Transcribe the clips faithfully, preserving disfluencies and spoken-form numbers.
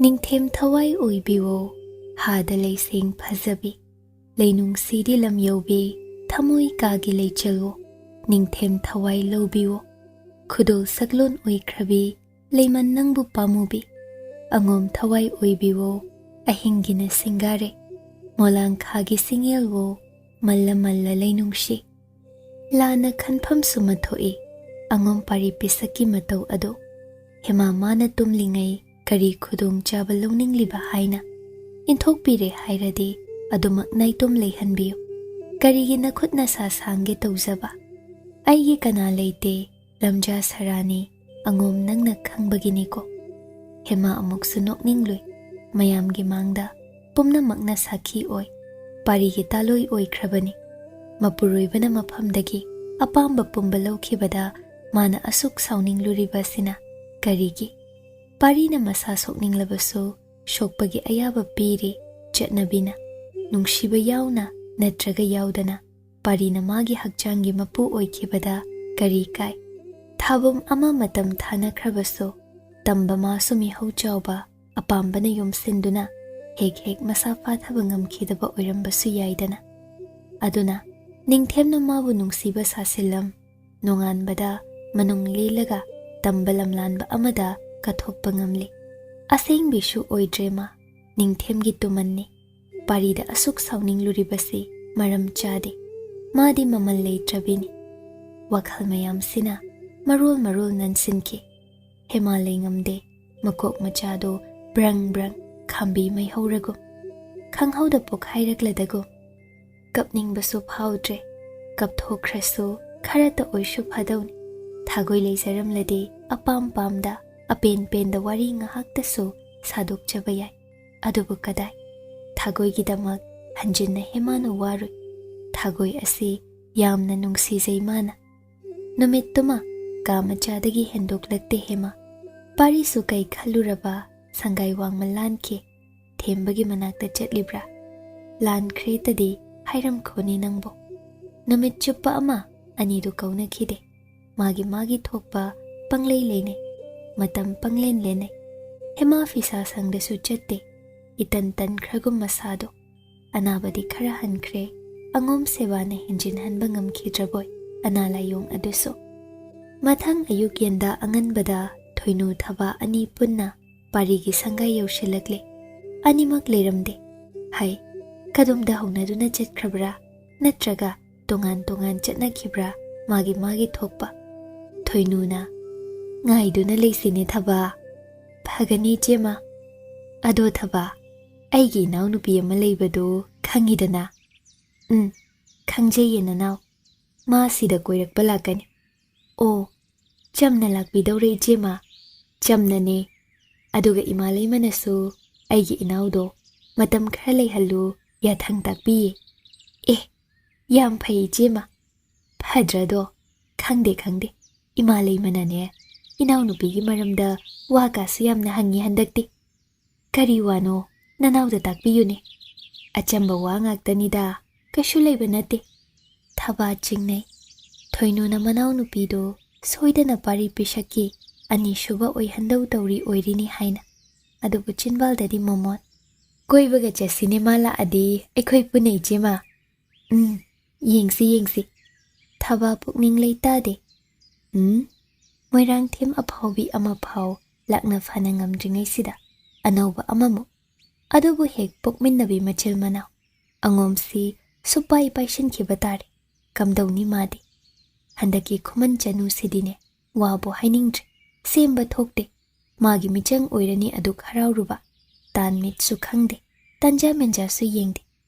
ꯅꯤꯡꯊꯦꯝ ꯊꯋꯥꯏ ꯑꯣꯏꯕꯤꯋꯣ, ꯍꯥꯗ ꯂꯩꯁꯦꯡ ꯐꯖꯕꯤ꯫ ꯂꯩꯅꯨꯡꯁꯤꯗꯤ ꯂꯝ ꯌꯧꯕꯤ, ꯊꯃꯣꯏ ꯀꯥꯒꯤ ꯂꯩꯆꯜꯋꯣ꯫ ꯅꯤꯡꯊꯦꯝ ꯊꯋꯥꯏ ꯂꯧꯕꯤꯋꯣ, ꯈꯨꯗꯣꯜ ꯁꯛꯂꯣꯟ ꯑꯣꯏꯈ꯭ꯔꯕꯤ꯫ ꯂꯩꯃꯟ ꯅꯪꯕꯨ ꯄꯥꯝꯃꯨꯕꯤ꯫ ꯑꯉꯣꯝ ꯊꯋꯥꯏ ꯑꯣꯏꯕꯤꯋꯣ, ꯑꯍꯤꯡꯒꯤꯅ ꯁꯤꯡꯒꯥꯔꯦ꯫ ꯃꯣꯂꯥꯡꯈꯥꯒꯤ ꯁꯤꯡꯌꯦꯜꯋꯣ, ꯃꯜꯂ ꯃꯜꯂ ꯂꯩꯅꯨꯡꯁꯤ꯫ ꯂꯥꯟꯅ ꯈꯟꯐꯝꯁꯨ ꯃꯊꯣꯛꯏ, ꯑꯉꯣꯝ ꯄꯥꯔꯤ ꯄꯤꯁꯛꯀꯤ ꯃꯇꯧ ꯑꯗꯣ꯫ ꯍꯦꯃꯥ ꯃꯥꯅ ꯇꯨꯝꯂꯤꯉꯩ ꯀꯔꯤ ꯈꯨꯗꯣꯡ ꯆꯥꯕ ꯂꯧꯅꯤꯡꯂꯤꯕ ꯍꯥꯏꯅ ꯏꯟꯊꯣꯛꯄꯤꯔꯦ ꯍꯥꯏꯔꯗꯤ ꯑꯗꯨꯃꯛ ꯅꯥꯏꯇꯣꯝ ꯂꯩꯍꯟꯕꯤꯌꯨ꯫ ꯀꯔꯤꯒꯤ ꯅꯈꯨꯠ ꯅꯁꯥ ꯁꯥꯡꯒꯦ ꯇꯧꯖꯕ? ꯑꯩꯒꯤ ꯀꯅꯥ ꯂꯩꯇꯦ, ꯂꯝꯖꯥ ꯁꯔꯥꯅꯤ, ꯑꯉꯣꯝ ꯅꯪꯅ ꯈꯪꯕꯒꯤꯅꯤꯀꯣ꯫ ꯍꯦꯃꯥ ꯑꯃꯨꯛꯁꯨ ꯅꯣꯛꯅꯤꯡꯂꯨꯏ꯫ ꯃꯌꯥꯝꯒꯤ ꯃꯥꯡꯗ ꯄꯨꯝꯅꯃꯛꯅ ꯁꯥꯈꯤ ꯑꯣꯏ, ꯄꯥꯔꯤꯒꯤ ꯇꯥꯂꯣꯏ ꯑꯣꯏꯈ꯭ꯔꯕꯅꯤ꯫ ꯃꯄꯨꯔꯣꯏꯕꯅ ꯃꯐꯝꯗꯒꯤ ꯑꯄꯥꯝꯕ ꯄꯨꯝꯕ ꯂꯧꯈꯤꯕꯗ ꯃꯥꯅ ꯑꯁꯨꯛ ꯁꯥꯎꯅꯤꯡꯂꯨꯔꯤꯕꯁꯤꯅ ꯀꯔꯤꯒꯤ? ꯄꯥꯔꯤꯅ ꯃꯁꯥ ꯁꯣꯛꯅꯤꯡꯂꯕꯁꯨ ꯁꯣꯛꯄꯒꯤ ꯑꯌꯥꯕ ꯄꯤꯔꯤ ꯆꯠꯅꯕꯤꯅ꯫ ꯅꯨꯡꯁꯤꯕ ꯌꯥꯎꯅ ꯅꯠꯇ꯭ꯔꯒ ꯌꯥꯎꯗꯅ ꯄꯥꯔꯤꯅ ꯃꯥꯒꯤ ꯍꯛꯆꯥꯡꯒꯤ ꯃꯄꯨ ꯑꯣꯏꯈꯤꯕꯗ ꯀꯔꯤ ꯀꯥꯏ? ꯊꯥꯕꯨꯝ ꯑꯃ ꯃꯇꯝ ꯊꯥꯅꯈ꯭ꯔꯕꯁꯨ ꯇꯝꯕ ꯃꯥꯁꯨ ꯃꯤꯍꯧ ꯆꯥꯎꯕ ꯑꯄꯥꯝꯕꯅ ꯌꯣꯝꯁꯤꯟꯗꯨꯅ ꯍꯦꯛ ꯍꯦꯛ ꯃꯁꯥ ꯐꯥꯊꯕ ꯉꯝꯈꯤꯗꯕ ꯑꯣꯏꯔꯝꯕꯁꯨ ꯌꯥꯏꯗꯅ꯫ ꯑꯗꯨꯅ ꯅꯤꯡꯊꯦꯝꯅ ꯃꯥꯕꯨ ꯅꯨꯡꯁꯤꯕ ꯁꯥꯁꯤꯜꯂꯝ ꯅꯣꯡꯉꯥꯟꯕꯗ ꯃꯅꯨꯡ ꯂꯦꯜꯂꯒ ꯇꯝꯕ ꯂꯝꯂꯥꯟꯕ ꯑꯃꯗ ꯀꯠꯊꯣꯛꯄ ꯉꯝꯂꯤ꯫ ꯑꯁꯦꯡꯕꯤꯁꯨ ꯑꯣꯏꯗ꯭ꯔꯦ ꯃꯥ, ꯅꯤꯡꯊꯦꯝꯒꯤ ꯇꯨꯃꯟꯅꯤ꯫ ꯄꯥꯔꯤꯗ ꯑꯁꯨꯛ ꯁꯥꯎꯅꯤꯡꯂꯨꯔꯤꯕꯁꯤ ꯃꯔꯝ ꯆꯥꯗꯦ꯫ ꯃꯥꯗꯤ ꯃꯃꯜ ꯂꯩꯇ꯭ꯔꯕꯤꯅꯤ꯫ ꯋꯥꯈꯜ ꯃꯌꯥꯝꯁꯤꯅ ꯃꯔꯣꯜ ꯃꯔꯣꯜ ꯅꯟꯁꯤꯟꯈꯤ꯫ ꯍꯦꯃꯥ ꯂꯩꯉꯝꯗꯦ, ꯃꯀꯣꯛ ꯃꯆꯥꯗꯣ ꯕ꯭ꯔꯪ ꯕ꯭ꯔꯪ ꯈꯥꯝꯕꯤ ꯃꯩꯍꯧꯔꯒꯨꯝ꯫ ꯈꯪꯍꯧꯗ ꯄꯣꯛꯈꯥꯏꯔꯛꯂꯗꯒꯨꯝ꯫ ꯀꯞꯅꯤꯡꯕꯁꯨ ꯐꯥꯎꯗ꯭ꯔꯦ꯫ ꯀꯞꯊꯣꯛꯈ꯭ꯔꯁꯨ ꯈꯔꯇ ꯑꯣꯏꯁꯨ ꯐꯥꯗꯧꯅꯤ꯫ ꯊꯥꯒꯣꯏ ꯂꯩꯖꯔꯝꯂꯗꯤ ꯑꯄꯥꯝ ꯄꯥꯝꯗ ꯑꯄꯦꯟ ꯄꯦꯟꯗ ꯋꯥꯔꯤ ꯉꯥꯏꯍꯥꯛꯇꯁꯨ ꯁꯥꯗꯣꯛꯆꯕ ꯌꯥꯏ꯫ ꯑꯗꯨꯕꯨ ꯀꯗꯥꯏ? ꯊꯥꯒꯣꯏꯒꯤꯗꯃꯛ ꯍꯟꯖꯤꯟꯅ ꯍꯦꯃꯥꯅ ꯋꯥꯔꯨꯏ꯫ ꯊꯥꯒꯣꯏ ꯑꯁꯤ ꯌꯥꯝꯅ ꯅꯨꯡꯁꯤꯖꯩ ꯃꯥꯅ꯫ ꯅꯨꯃꯤꯠꯇꯨꯃ ꯀꯥ ꯃꯆꯥꯗꯒꯤ ꯍꯦꯟꯗꯣꯛꯂꯛꯇꯦ ꯍꯦꯃꯥ꯫ ꯄꯥꯔꯤꯁꯨ ꯀꯩ ꯈꯜꯂꯨꯔꯕ ꯁꯪꯒꯥꯏ ꯋꯥꯡꯃ ꯂꯥꯟꯈꯤ꯫ ꯊꯦꯝꯕꯒꯤ ꯃꯅꯥꯛꯇ ꯆꯠꯂꯤꯕ꯭ꯔꯥ? ꯂꯥꯟꯈ꯭ꯔꯦꯇꯗꯤ ꯍꯥꯏꯔꯝꯈꯣꯅꯤ ꯅꯪꯕꯨ꯫ ꯅꯨꯃꯤꯠ ꯆꯨꯞꯄ ꯑꯃ ꯑꯅꯤꯗꯨ ꯀꯧꯅꯈꯤꯗꯦ꯫ ꯃꯥꯒꯤ ꯃꯥꯒꯤ ꯊꯣꯛꯄ ꯄꯪꯂꯩ ꯂꯩꯅꯩ꯫ ꯃꯇꯝ ꯄꯪꯂꯦꯟ ꯂꯦꯟꯅꯩ꯫ ꯏꯃꯥ ꯐꯤꯁꯥ ꯁꯪꯗꯁꯨ ꯆꯠꯇꯦ꯫ ꯏꯇꯟ ꯇꯟꯈ꯭ꯔꯒꯨꯝ ꯃꯁꯥꯗꯣ꯫ ꯑꯅꯥꯕꯗꯤ ꯈꯔ ꯍꯟꯈ꯭ꯔꯦ꯫ ꯑꯉꯣꯝ ꯁꯦꯕꯥꯅ ꯍꯦꯟꯖꯤꯟꯍꯟꯕ ꯉꯝꯈꯤꯗ꯭ꯔꯕꯣꯏ ꯑꯅꯥ ꯂꯥꯏꯌꯣꯡ ꯑꯗꯨꯁꯨ꯫ ꯃꯊꯪ ꯑꯌꯨꯛ ꯌꯦꯟꯗꯥ ꯑꯉꯟꯕꯗ ꯊꯣꯏꯅꯨ ꯊꯕꯥ ꯑꯅꯤ ꯄꯨꯟꯅ ꯄꯥꯔꯤꯒꯤ ꯁꯪꯒꯥꯏ ꯌꯧꯁꯤꯜꯂꯛꯂꯦ꯫ ꯑꯅꯤꯃꯛ ꯂꯩꯔꯝꯗꯦ꯫ ꯍꯥꯏ, ꯀꯗꯣꯝꯗ ꯍꯧꯅꯗꯨꯅ ꯆꯠꯈ꯭ꯔꯕ꯭ꯔꯥ? ꯅꯠꯇ꯭ꯔꯒ ꯇꯣꯉꯥꯟ ꯇꯣꯉꯥꯟ ꯆꯠꯅꯈꯤꯕ꯭ꯔꯥ? ꯃꯥꯒꯤ ꯃꯥꯒꯤ ꯊꯣꯛꯄ꯫ ꯊꯣꯏꯅꯨꯅ, "ꯉꯥꯏꯗꯨꯅ ꯂꯩꯁꯤꯅꯦ ꯊꯕꯥ꯫ ꯐꯒꯅꯤ ꯏꯆꯦꯃ꯫ ꯑꯗꯣ ꯊꯕꯥ, ꯑꯩꯒꯤ ꯏꯅꯥꯎꯅꯨꯄꯤ ꯑꯃ ꯂꯩꯕꯗꯨ ꯈꯪꯉꯤꯗꯅ?" "ꯎꯝ, ꯈꯪꯖꯩꯌꯦ ꯅꯅꯥꯎ꯫ ꯃꯥ ꯁꯤꯗ ꯀꯣꯏꯔꯛꯄ ꯂꯥꯛꯀꯅꯤ꯫" "ꯑꯣ, ꯆꯝꯅ ꯂꯥꯛꯄꯤꯗꯧꯔꯦ ꯏꯆꯦꯃ꯫" "ꯆꯝꯅꯅꯦ꯫ ꯑꯗꯨꯒ ꯏꯃꯥ ꯂꯩꯃꯅꯁꯨ ꯑꯩꯒꯤ ꯏꯅꯥꯎꯗꯣ ꯃꯇꯝ ꯈꯔ ꯂꯩꯍꯜꯂꯨ ꯌꯥꯊꯪ ꯇꯥꯛꯄꯤꯌꯦ꯫" "ꯑꯦ, ꯌꯥꯝ ꯐꯩ ꯏꯆꯦꯃ꯫" "ꯐꯗ꯭ꯔꯗꯣ?" "ꯈꯪꯗꯦ, ꯈꯪꯗꯦ꯫ ꯏꯃꯥ ꯂꯩꯃꯅꯅꯦ, ꯏꯅꯥꯎꯅꯨꯄꯤꯒꯤ ꯃꯔꯝꯗ ꯋꯥ ꯀꯥꯁꯨ ꯌꯥꯝꯅ ꯍꯪꯉꯤ ꯍꯟꯗꯛꯇꯤ꯫" "ꯀꯔꯤ ꯋꯥꯅꯣ? ꯅꯅꯥꯎꯗ ꯇꯥꯛꯄꯤꯌꯨꯅꯦ꯫" "ꯑꯆꯝꯕ ꯋꯥ ꯉꯥꯛꯇꯅꯤꯗ, ꯀꯩꯁꯨ ꯂꯩꯕ ꯅꯠꯇꯦ꯫" ꯊꯕꯥ ꯆꯤꯡꯅꯩ꯫ ꯊꯣꯏꯅꯨꯅ ꯃꯅꯥꯎꯅꯨꯄꯤꯗꯨ ꯁꯣꯏꯗꯅ ꯄꯥꯔꯤ ꯄꯤꯁꯛꯀꯤ ꯑꯅꯤꯁꯨꯕ ꯑꯣꯏꯍꯟꯗꯧ ꯇꯧꯔꯤ ꯑꯣꯏꯔꯤꯅꯤ ꯍꯥꯏꯅ꯫ ꯑꯗꯨꯕꯨ ꯆꯤꯟꯕꯥꯜꯗꯗꯤ ꯃꯣꯃꯣꯟ꯫ "ꯀꯣꯏꯕꯒ ꯆꯠꯁꯤꯅꯦ ꯃꯥ ꯂꯥꯛꯑꯗꯤ ꯑꯩꯈꯣꯏ ꯄꯨꯟꯅ ꯏꯆꯦꯃ꯫" "ꯎꯝ, ꯌꯦꯡꯁꯤ, ꯌꯦꯡꯁꯤ꯫" ꯊꯕꯥ ꯄꯨꯛꯅꯤꯡ ꯂꯩꯇꯥꯗꯦ꯫ "ꯎꯝ, ꯃꯣꯏꯔꯥꯡꯊꯦꯝ ꯑꯐꯥꯎꯕꯤ ꯑꯃꯐꯥꯎ ꯂꯥꯛꯅ ꯐꯅ ꯉꯝꯗ꯭ꯔꯤꯉꯩꯁꯤꯗ ꯑꯅꯧꯕ ꯑꯃꯃꯨꯛ꯫ ꯑꯗꯨꯕꯨ ꯍꯦꯛ ꯄꯣꯛꯃꯤꯟꯅꯕꯤ ꯃꯆꯤꯜ ꯃꯅꯥꯎ꯫ ꯑꯉꯣꯝꯁꯤ ꯁꯨꯄꯥꯏ ꯄꯥꯏꯁꯤꯟꯈꯤꯕ ꯇꯥꯔꯦ꯫ ꯀꯝꯗꯧꯅꯤ ꯃꯥꯗꯤ? ꯍꯟꯗꯛꯀꯤ ꯈꯨꯃꯟ ꯆꯅꯨꯁꯤꯗꯤꯅꯦ, ꯋꯥꯕꯨ ꯍꯥꯏꯅꯤꯡꯗ꯭ꯔꯦ꯫ ꯁꯦꯝꯕ ꯊꯣꯛꯇꯦ꯫ ꯃꯥꯒꯤ ꯃꯤꯆꯪ ꯑꯣꯏꯔꯅꯤ ꯑꯗꯨꯛ ꯍꯔꯥꯎꯔꯨꯕ꯫ ꯇꯥꯟ ꯃꯤꯠꯁꯨ ꯈꯪꯗꯦ, ꯇꯟꯖꯥ ꯃꯦꯟꯖꯥꯁꯨ ꯌꯦꯡꯗꯦ꯫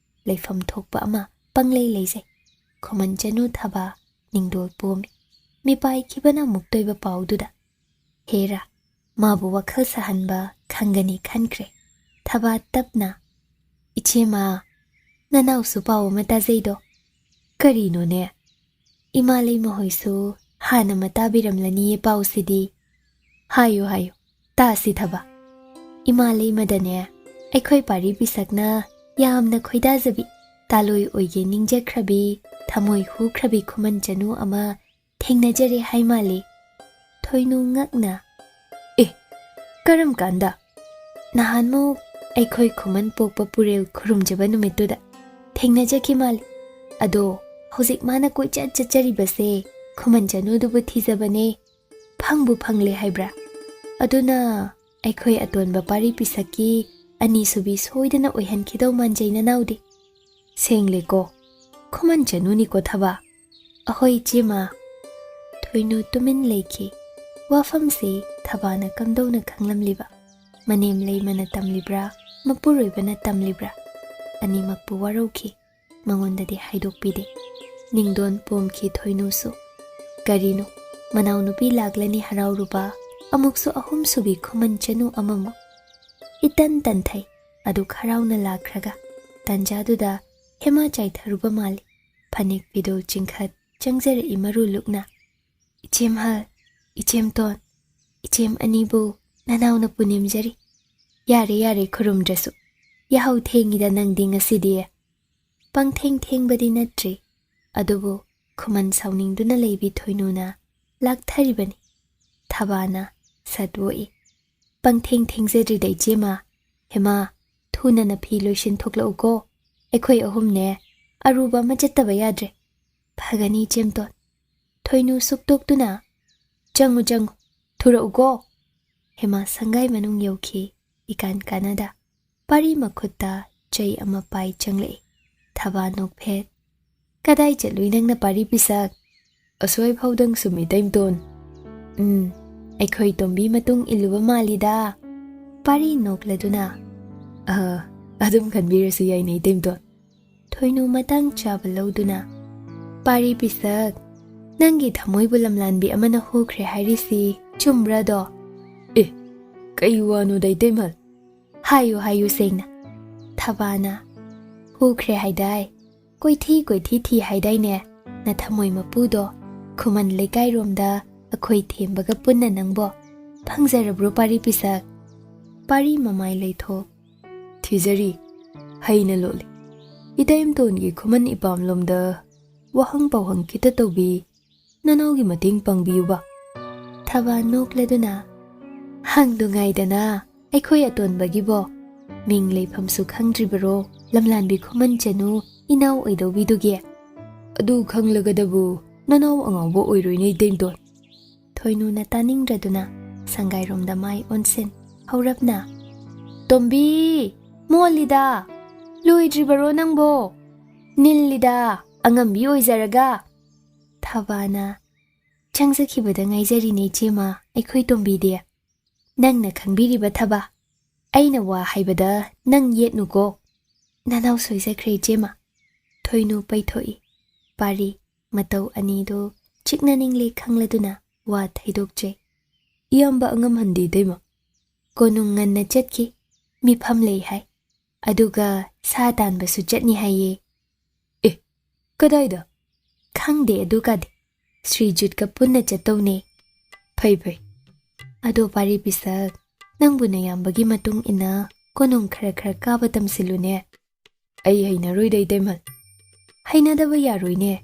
ꯂꯩꯐꯝ ꯊꯣꯛꯄ ꯑꯃ ꯄꯪꯂꯩ ꯂꯩꯖꯩ꯫ ꯈꯨꯃꯟ ꯆꯅꯨ ꯊꯕꯥ ꯅꯤꯡꯗꯣꯜ ꯄꯣꯝꯃꯤ꯫ ꯃꯤꯄꯥꯏꯈꯤꯕꯅ ꯃꯨꯛꯇꯣꯏꯕ ꯄꯥꯎꯗꯨꯗ꯫ ꯍꯦꯔꯥ, ꯃꯥꯕꯨ ꯋꯥꯈꯜ ꯁꯥꯍꯟꯕ ꯈꯪꯒꯅꯤ ꯈꯟꯈ꯭ꯔꯦ꯫ ꯊꯕꯥ ꯇꯞꯅ, "ꯏꯆꯦꯃ, ꯅꯅꯥꯎꯁꯨ ꯄꯥꯎ ꯑꯃ ꯇꯥꯖꯩꯗꯣ?" "ꯀꯔꯤꯅꯣꯅꯦ?" "ꯏꯃꯥ ꯂꯩꯃꯍꯣꯏꯁꯨ ꯍꯥꯟꯅ ꯃꯇꯥꯕꯤꯔꯝꯂꯅꯤꯌꯦ ꯄꯥꯎꯁꯤꯗꯤ꯫" "ꯍꯥꯏꯌꯨ, ꯍꯥꯏꯌꯨ, ꯇꯥꯁꯤ ꯊꯕꯥ꯫" "ꯏꯃꯥ ꯂꯩꯃꯗꯅꯦ, ꯑꯩꯈꯣꯏ ꯄꯥꯔꯤ ꯄꯤꯁꯛꯅ ꯌꯥꯝꯅ ꯈꯣꯏꯗꯥꯖꯕꯤ, ꯇꯥꯂꯣꯏ ꯑꯣꯏꯒꯦ ꯅꯤꯡꯖꯈ꯭ꯔꯕꯤ, ꯊꯃꯣꯏ ꯍꯨꯈ꯭ꯔꯕꯤ ꯈꯨꯃꯟ ꯆꯅꯨ ꯑꯃ ꯊꯦꯡꯅꯖꯔꯦ ꯍꯥꯏ ꯃꯥꯜꯂꯤ꯫" ꯊꯣꯏꯅꯨ ꯉꯛꯅ, "ꯑꯦ, ꯀꯔꯝ ꯀꯥꯟꯗ?" ꯅꯍꯥꯟꯃꯨꯛ ꯑꯩꯈꯣꯏ ꯈꯨꯃꯟ ꯄꯣꯛꯄ ꯄꯨꯔꯦꯜ ꯈꯨꯔꯨꯝꯖꯕ ꯅꯨꯃꯤꯠꯇꯨꯗ ꯊꯦꯡꯅꯖꯈꯤ ꯃꯥꯜꯂꯤ꯫ ꯑꯗꯣ ꯍꯧꯖꯤꯛ ꯃꯥꯅ ꯀꯣꯏꯆꯠ ꯆꯠꯆꯔꯤꯕꯁꯦ ꯈꯨꯃꯟ ꯆꯅꯨꯗꯨꯕꯨ ꯊꯤꯖꯕꯅꯦ꯫ ꯐꯪꯕꯨ ꯐꯪꯂꯦ ꯍꯥꯏꯕ꯭ꯔꯥ? ꯑꯗꯨꯅ ꯑꯩꯈꯣꯏ ꯑꯇꯣꯟꯕ ꯄꯥꯔꯤ ꯄꯤꯁꯛꯀꯤ ꯑꯅꯤꯁꯨꯕꯤ ꯁꯣꯏꯗꯅ ꯑꯣꯏꯍꯟꯈꯤꯗꯧ ꯃꯥꯟꯖꯩ ꯅꯅꯥꯎꯗꯤ꯫ ꯁꯦꯡꯂꯦꯀꯣ, ꯈꯨꯃꯟ ꯆꯅꯨꯅꯤꯀꯣ ꯊꯕꯥ꯫ ꯑꯍꯣꯏ ꯏꯆꯦꯃ꯫ ꯊꯣꯏꯅꯨ ꯇꯨꯃꯤꯟ ꯂꯩꯈꯤ꯫ ꯋꯥꯐꯝꯁꯤ ꯊꯕꯥꯅ ꯀꯝꯗꯧꯅ ꯈꯪꯂꯝꯂꯤꯕ? ꯃꯅꯦꯝ ꯂꯩꯃꯅ ꯇꯝꯂꯤꯕ꯭ꯔꯥ, ꯃꯄꯨꯔꯣꯏꯕꯅ ꯇꯝꯂꯤꯕ꯭ꯔꯥ? ꯑꯅꯤꯃꯛꯄꯨ ꯋꯥꯔꯧꯈꯤ꯫ ꯃꯉꯣꯟꯗꯗꯤ ꯍꯥꯏꯗꯣꯛꯄꯤꯗꯦ꯫ ꯅꯤꯡꯗꯣꯟ ꯄꯣꯝꯈꯤ ꯊꯣꯏꯅꯨꯁꯨ꯫ ꯀꯔꯤꯅꯣ, ꯃꯅꯥꯎꯅꯨꯄꯤ ꯂꯥꯛꯂꯅꯤ ꯍꯔꯥꯎꯔꯨꯕ, ꯑꯃꯨꯛꯁꯨ ꯑꯍꯨꯝꯁꯨꯕꯤ ꯈꯨꯃꯟ ꯆꯅꯨ ꯑꯃꯃꯨꯛ꯫ ꯏꯇꯟ ꯇꯟꯊꯩ꯫ ꯑꯗꯨꯛ ꯍꯔꯥꯎꯅ ꯂꯥꯛꯈ꯭ꯔꯒ ꯇꯟꯖꯥꯗꯨꯗ ꯍꯦꯃꯥ ꯆꯥꯏꯊꯔꯨꯕ ꯃꯥꯜꯂꯤ꯫ ꯐꯅꯦꯛ ꯐꯤꯗꯣꯜ ꯆꯤꯡꯈꯠ ꯆꯪꯖꯔꯛꯏ ꯃꯔꯨ ꯂꯨꯛꯅ꯫ "ꯏꯆꯦꯝꯍꯜ, ꯏꯆꯦꯝꯇꯣꯟ, ꯏꯆꯦꯝ ꯑꯅꯤꯕꯨ ꯅꯅꯥꯎꯅ ꯄꯨꯅꯦꯝꯖꯔꯤ꯫ ꯌꯥꯔꯦ, ꯌꯥꯔꯦ, ꯈꯨꯔꯨꯝꯗ꯭ꯔꯁꯨ꯫ ꯌꯥꯍꯧ ꯊꯦꯡꯉꯤꯗ ꯅꯪꯗꯤ ꯉꯁꯤꯗꯤ"꯫ ꯄꯪꯊꯦꯡ ꯊꯦꯡꯕꯗꯤ ꯅꯠꯇ꯭ꯔꯤ, ꯑꯗꯨꯕꯨ ꯈꯨꯃꯟ ꯁꯥꯎꯅꯤꯡꯗꯨꯅ ꯂꯩꯕꯤ ꯊꯣꯏꯅꯨꯅ ꯂꯥꯛꯊꯔꯤꯕꯅꯤ꯫ ꯊꯕꯥꯅ ꯁꯠ ꯑꯣꯛꯏ꯫ "ꯄꯪꯊꯦꯡ ꯊꯦꯡꯖꯗ꯭ꯔꯤꯗ ꯏꯆꯦꯃ꯫ ꯍꯦꯃꯥ, ꯊꯨꯅ ꯅꯐꯤ ꯂꯣꯏꯁꯤꯟ ꯊꯣꯛꯂꯛꯎꯀꯣ꯫ ꯑꯩꯈꯣꯏ ꯑꯍꯨꯝꯅꯦ ꯑꯔꯨꯕ ꯑꯃ ꯆꯠꯇꯕ ꯌꯥꯗ꯭ꯔꯦ"꯫ "ꯐꯒꯅꯤ ꯏꯆꯦꯝꯇꯣꯟ"꯫ ꯊꯣꯏꯅꯨ ꯁꯨꯛꯇꯣꯛꯇꯨꯅ, "ꯆꯪꯉꯨ, ꯆꯪꯉꯨ, ꯊꯨꯔꯛꯎꯀꯣ"꯫ ꯍꯦꯃꯥ ꯁꯪꯒꯥꯏ ꯃꯅꯨꯡ ꯌꯧꯈꯤ꯫ ꯏꯀꯥꯟ ꯀꯥꯟꯅꯗ ꯄꯥꯔꯤ ꯃꯈꯨꯠꯇ ꯆꯩ ꯑꯃ ꯄꯥꯏ ꯆꯪꯂꯛꯏ꯫ ꯊꯕꯥ ꯅꯣꯛꯐꯦꯠ꯫ "ꯀꯗꯥꯏ ꯆꯠꯂꯨꯏ ꯅꯪꯅ ꯄꯥꯔꯤ ꯄꯤꯁꯛ?" "ꯑꯁ꯭ꯋꯥꯏ ꯐꯥꯎꯗꯪ ꯁꯨꯝ ꯏꯇꯩꯝꯇꯣꯟ"꯫ "ꯎꯝ, ꯑꯩꯈꯣꯏ ꯇꯣꯝꯕꯤ ꯃꯇꯨꯡ ꯏꯜꯂꯨꯕ ꯃꯥꯜꯂꯤꯗ"꯫ ꯄꯥꯔꯤ ꯅꯣꯛꯂꯗꯨꯅ꯫ "ꯑ, ꯑꯗꯨꯝ ꯈꯟꯕꯤꯔꯁꯨ ꯌꯥꯏꯅꯦ ꯏꯇꯩꯝꯇꯣꯟ"꯫ ꯊꯣꯏꯅꯨ ꯃꯇꯥꯡ ꯆꯥꯕ ꯂꯧꯗꯨꯅ꯫ "ꯄꯥꯔꯤ ꯄꯤꯁꯛ, ꯅꯪꯒꯤ ꯊꯃꯣꯏꯕꯨ ꯂꯝꯂꯥꯟꯕꯤ ꯑꯃꯅ ꯍꯨꯈ꯭ꯔꯦ ꯍꯥꯏꯔꯤꯁꯤ ꯆꯨꯝꯕ꯭ꯔꯥꯗꯣ?" "ꯑꯦ, ꯀꯩ ꯋꯥꯅꯣꯗ ꯏꯇꯩꯃꯜ?" "ꯍꯥꯏꯌꯨ, ꯍꯥꯏꯌꯨ ꯁꯦꯡꯅ"꯫ ꯊꯕꯥꯅ꯫ "ꯍꯨꯈ꯭ꯔꯦ ꯍꯥꯏꯗꯥꯏ? ꯀꯣꯏꯊꯤ ꯀꯣꯏꯊꯤ ꯊꯤ ꯍꯥꯏꯗꯥꯏꯅꯦ? ꯅꯊꯃꯣꯏ ꯃꯄꯨꯗꯣ ꯈꯨꯃꯟ ꯂꯩꯀꯥꯏꯔꯣꯝꯗ ꯑꯩꯈꯣꯏ ꯊꯦꯝꯕꯒ ꯄꯨꯟꯅ ꯅꯪꯕꯣ꯫ ꯐꯪꯖꯔꯕ꯭ꯔꯣ ꯄꯥꯔꯤ ꯄꯤꯁꯛ?" ꯄꯥꯔꯤ ꯃꯃꯥꯏ ꯂꯩꯊꯣꯛ꯫ "ꯊꯤꯖꯔꯤ, ꯍꯩꯅ ꯂꯣꯠꯂꯤ꯫ ꯏꯇꯩꯝꯇꯣꯟꯒꯤ ꯈꯨꯃꯟ ꯏꯄꯥꯝꯂꯣꯝꯗ ꯋꯥꯍꯪ ꯄꯥꯎꯍꯪ ꯈꯤꯇ ꯇꯧꯕꯤ, ꯅꯅꯥꯎꯒꯤ ꯃꯇꯦꯡ ꯄꯥꯡꯕꯤꯌꯨꯕ"꯫ ꯊꯕꯥ ꯅꯣꯛꯂꯗꯨꯅ, "ꯍꯪꯗꯨꯉꯥꯏꯗꯅ ꯑꯩꯈꯣꯏ ꯑꯇꯣꯟꯕꯒꯤꯕꯣ? ꯃꯤꯡ ꯂꯩꯐꯝꯁꯨ ꯈꯪꯗ꯭ꯔꯤꯕꯔꯣ, ꯂꯝꯂꯥꯟꯕꯤ ꯈꯨꯃꯟ ꯆꯅꯨ ꯏꯅꯥꯎ ꯑꯣꯏꯗꯧꯕꯤꯗꯨꯒꯤ? ꯑꯗꯨ ꯈꯪꯂꯒꯗꯕꯨ ꯅꯅꯥꯎ ꯑꯉꯥꯎꯕ ꯑꯣꯏꯔꯣꯏꯅꯦ, ꯏꯇꯩꯃꯇꯣꯟ꯫ ꯊꯣꯏꯅꯨꯅ ꯇꯥꯅꯤꯡꯗ꯭ꯔꯗꯨꯅ ꯁꯪꯒꯥꯏꯔꯣꯝꯗ ꯃꯥꯏ ꯑꯣꯟꯁꯤꯟ ꯍꯧꯔꯞꯅ, "ꯇꯣꯝꯕꯤ, ꯃꯣꯜꯂꯤꯗ, ꯂꯣꯏꯗ꯭ꯔꯤꯕꯔꯣ ꯅꯪꯕꯣ? ꯅꯤꯜꯂꯤꯗ, ꯑꯉꯝꯕꯤ ꯑꯣꯏꯖꯔꯒ꯫" ꯊꯕꯥꯅ, "ꯆꯪꯖꯈꯤꯕꯗ ꯉꯥꯏꯖꯔꯤꯅꯦ ꯏꯆꯦꯃ, ꯑꯩꯈꯣꯏ ꯇꯣꯝꯕꯤꯗꯤ꯫ ꯅꯪꯅ ꯈꯪꯕꯤꯔꯤꯕ ꯊꯕ, ꯑꯩꯅ ꯋꯥ ꯍꯥꯏꯕꯗ ꯅꯪ ꯌꯦꯠꯅꯨꯀꯣ꯫" "ꯅꯅꯥꯎ ꯁꯣꯏꯖꯈ꯭ꯔꯦ ꯏꯆꯦꯃ꯫" ꯊꯣꯏꯅꯨ ꯄꯩꯊꯣꯛꯏ꯫ ꯄꯥꯔꯤ ꯃꯇꯧ ꯑꯅꯤꯗꯨ ꯆꯤꯛꯅ ꯅꯤꯡꯂꯦ ꯈꯪꯂꯗꯨꯅ ꯋꯥ ꯊꯩꯗꯣꯛꯆꯩ꯫ "ꯏꯌꯥꯝꯕ ꯑꯉꯝꯍꯟꯗꯤ ꯏꯇꯩꯃ?" "ꯀꯣꯅꯨꯡ ꯉꯟꯅ ꯆꯠꯈꯤ, ꯃꯤꯐꯝ ꯂꯩ ꯍꯥꯏ꯫ ꯑꯗꯨꯒ ꯁꯥ ꯇꯥꯟꯕꯁꯨ ꯆꯠꯅꯤ ꯍꯥꯏꯌꯦ꯫" "ꯑꯦ, ꯀꯗꯥꯏꯗ?" "ꯈꯪꯗꯦ ꯑꯗꯨꯒꯗꯤ, ꯁ꯭ꯔꯤꯖꯨꯠꯀ ꯄꯨꯟꯅ ꯆꯠꯇꯧꯅꯦ꯫" "ꯐꯩ ꯐꯩ꯫ ꯑꯗꯣ ꯄꯥꯔꯤ ꯄꯤꯁꯛ, ꯅꯪꯕꯨ ꯅꯌꯥꯝꯕꯒꯤ ꯃꯇꯨꯡ ꯏꯟꯅ ꯀꯣꯅꯨꯡ ꯈꯔ ꯈꯔ ꯀꯥꯕ ꯇꯝꯁꯤꯜꯂꯨꯅꯦ꯫" "ꯑꯩ ꯍꯩꯅꯔꯣꯏꯗ ꯏꯇꯩꯃ꯫" "ꯍꯩꯅꯗꯕ ꯌꯥꯔꯣꯏꯅꯦ,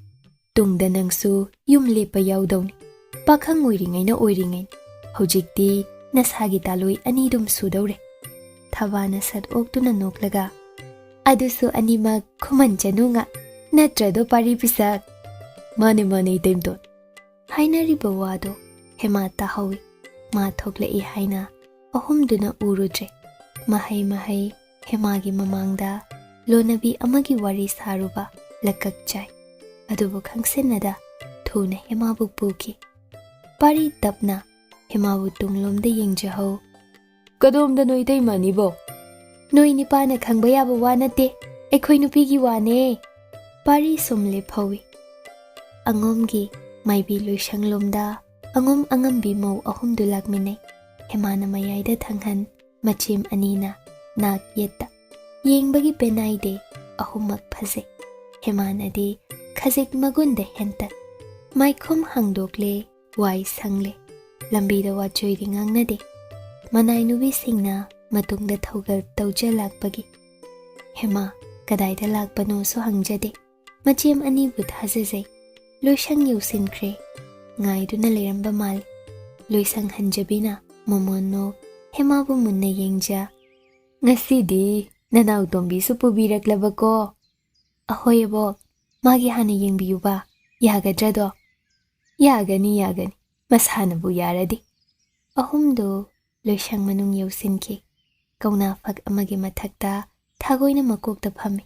ꯇꯨꯡꯗ ꯅꯪꯁꯨ ꯌꯨꯝ ꯂꯦꯞꯄ ꯌꯥꯎꯗꯧꯅꯤ꯫ ꯄꯥꯈꯪ ꯑꯣꯏꯔꯤꯉꯩꯅ ꯑꯣꯏꯔꯤꯉꯩ, ꯍꯧꯖꯤꯛꯇꯤ ꯅꯁꯥꯒꯤ ꯇꯥꯂꯣꯏ ꯑꯅꯤꯗꯨꯝ ꯁꯨꯗꯧꯔꯦ꯫" ꯊꯕꯥꯅ ꯁꯠ ꯑꯣꯛꯇꯨꯅ ꯅꯣꯛꯂꯒ, "ꯑꯗꯨꯁꯨ ꯑꯅꯤꯃꯛ ꯈꯨꯃꯟ ꯆꯅꯨ ꯉꯥꯛ ꯅꯠꯇ꯭ꯔꯗꯣ ꯄꯥꯔꯤ ꯄꯤꯁꯛ?" "ꯃꯥꯅꯦ ꯃꯥꯅꯦ ꯏꯇꯩꯃꯇꯣꯟ꯫" ꯍꯥꯏꯅꯔꯤꯕ ꯋꯥꯗꯣ ꯍꯦꯃꯥ ꯇꯥꯍꯧꯏ꯫ ꯃꯥ ꯊꯣꯛꯂꯛꯏ ꯍꯥꯏꯅ ꯑꯍꯨꯝꯗꯨꯅ ꯎꯔꯨꯗ꯭ꯔꯦ꯫ ꯃꯍꯩ ꯃꯍꯩ ꯍꯦꯃꯥꯒꯤ ꯃꯃꯥꯡꯗ ꯂꯣꯟꯅꯕꯤ ꯑꯃꯒꯤ ꯋꯥꯔꯤ ꯁꯥꯔꯨꯕ ꯂꯀꯛ ꯆꯥꯏ꯫ ꯑꯗꯨꯕꯨ ꯈꯪꯁꯤꯟꯅꯗ ꯊꯨꯅ ꯍꯦꯃꯥꯕꯨ ꯄꯨꯈꯤ꯫ ꯄꯥꯔꯤ ꯇꯞꯅ ꯍꯦꯃꯥꯕꯨ ꯇꯨꯡꯂꯣꯝꯗ ꯌꯦꯡꯖꯍꯧ꯫ "ꯀꯗꯣꯝꯗꯅꯣ ꯏꯇꯩꯃ ꯑꯅꯤꯕꯣ?" "ꯅꯣꯏ ꯅꯤꯄꯥꯅ ꯈꯪꯕ ꯌꯥꯕ ꯋꯥ ꯅꯠꯇꯦ, ꯑꯩꯈꯣꯏ ꯅꯨꯄꯤꯒꯤ ꯋꯥꯅꯦ꯫" ꯄꯥꯔꯤ ꯁꯨꯝ ꯂꯦꯞꯍꯧꯏ꯫ ꯑꯉꯣꯝꯒꯤ ꯃꯥꯏꯕꯤ ꯂꯣꯏꯁꯪꯂꯣꯝꯗ ꯑꯉꯣꯝ ꯑꯉꯝꯕꯤ ꯃꯧ ꯑꯍꯨꯝꯗꯨ ꯂꯥꯛꯃꯤꯟꯅꯩ꯫ ꯍꯦꯃꯥꯅ ꯃꯌꯥꯏꯗ ꯊꯪꯍꯟ, ꯃꯆꯦꯝ ꯑꯅꯤꯅ ꯅꯥꯛ ꯌꯦꯠꯇ꯫ ꯌꯦꯡꯕꯒꯤ ꯄꯦꯅꯥꯏꯗꯦ, ꯑꯍꯨꯝꯃꯛ ꯐꯖꯩ꯫ ꯍꯦꯃꯥꯅꯗꯤ ꯈꯖꯤꯛ ꯃꯒꯨꯟꯗ ꯍꯦꯟꯇꯠ꯫ ꯃꯥꯏꯈꯨꯝ ꯍꯥꯡꯗꯣꯛꯂꯦ, ꯋꯥꯏ ꯁꯪꯂꯦ꯫ ꯂꯝꯕꯤꯗ ꯋꯥꯆꯣꯏꯗꯤ ꯉꯥꯡꯅꯗꯦ꯫ ꯃꯅꯥꯏ ꯅꯨꯕꯤꯁꯤꯡꯅ ꯃꯇꯨꯡꯗ ꯊꯧꯒꯜ ꯇꯧꯖ ꯂꯥꯛꯄꯒꯤ꯫ ꯍꯦꯃꯥ ꯀꯗꯥꯏꯗ ꯂꯥꯛꯄꯅꯣꯁꯨ ꯍꯪꯖꯗꯦ꯫ ꯃꯆꯦꯝ ꯑꯅꯤꯕꯨ ꯊꯥꯖꯖꯩ꯫ ꯂꯣꯏꯁꯪ ꯌꯧꯁꯤꯟꯈ꯭ꯔꯦ꯫ ꯉꯥꯏꯗꯨꯅ ꯂꯩꯔꯝꯕ ꯃꯥꯜꯂꯤ꯫ ꯂꯣꯏꯁꯪ ꯍꯟꯖꯕꯤꯅ ꯃꯣꯃꯣꯟ ꯅꯣꯛ, ꯍꯦꯃꯥꯕꯨ ꯃꯨꯟꯅ ꯌꯦꯡꯖ꯫ "ꯉꯁꯤꯗꯤ ꯅꯅꯥꯎ ꯇꯣꯝꯕꯤꯁꯨ ꯄꯨꯕꯤꯔꯛꯂꯕꯀꯣ?" "ꯑꯍꯣꯏ ꯑꯕꯣꯛ, ꯃꯥꯒꯤ ꯍꯥꯟꯅ ꯌꯦꯡꯕꯤꯌꯨꯕ, ꯌꯥꯒꯗ꯭ꯔꯗꯣ?" "ꯌꯥꯒꯅꯤ, ꯌꯥꯒꯅꯤ, ꯃꯁꯥꯅꯕꯨ ꯌꯥꯔꯗꯤ꯫" ꯑꯍꯨꯝꯗꯨ ꯂꯣꯏꯁꯪ ꯃꯅꯨꯡ ꯌꯧꯁꯤꯟꯈꯤ꯫ ꯀꯧꯅꯥ ꯐꯛ ꯑꯃꯒꯤ ꯃꯊꯛꯇ ꯊꯥꯒꯣꯏꯅ ꯃꯀꯣꯛꯇ ꯐꯝꯃꯤ꯫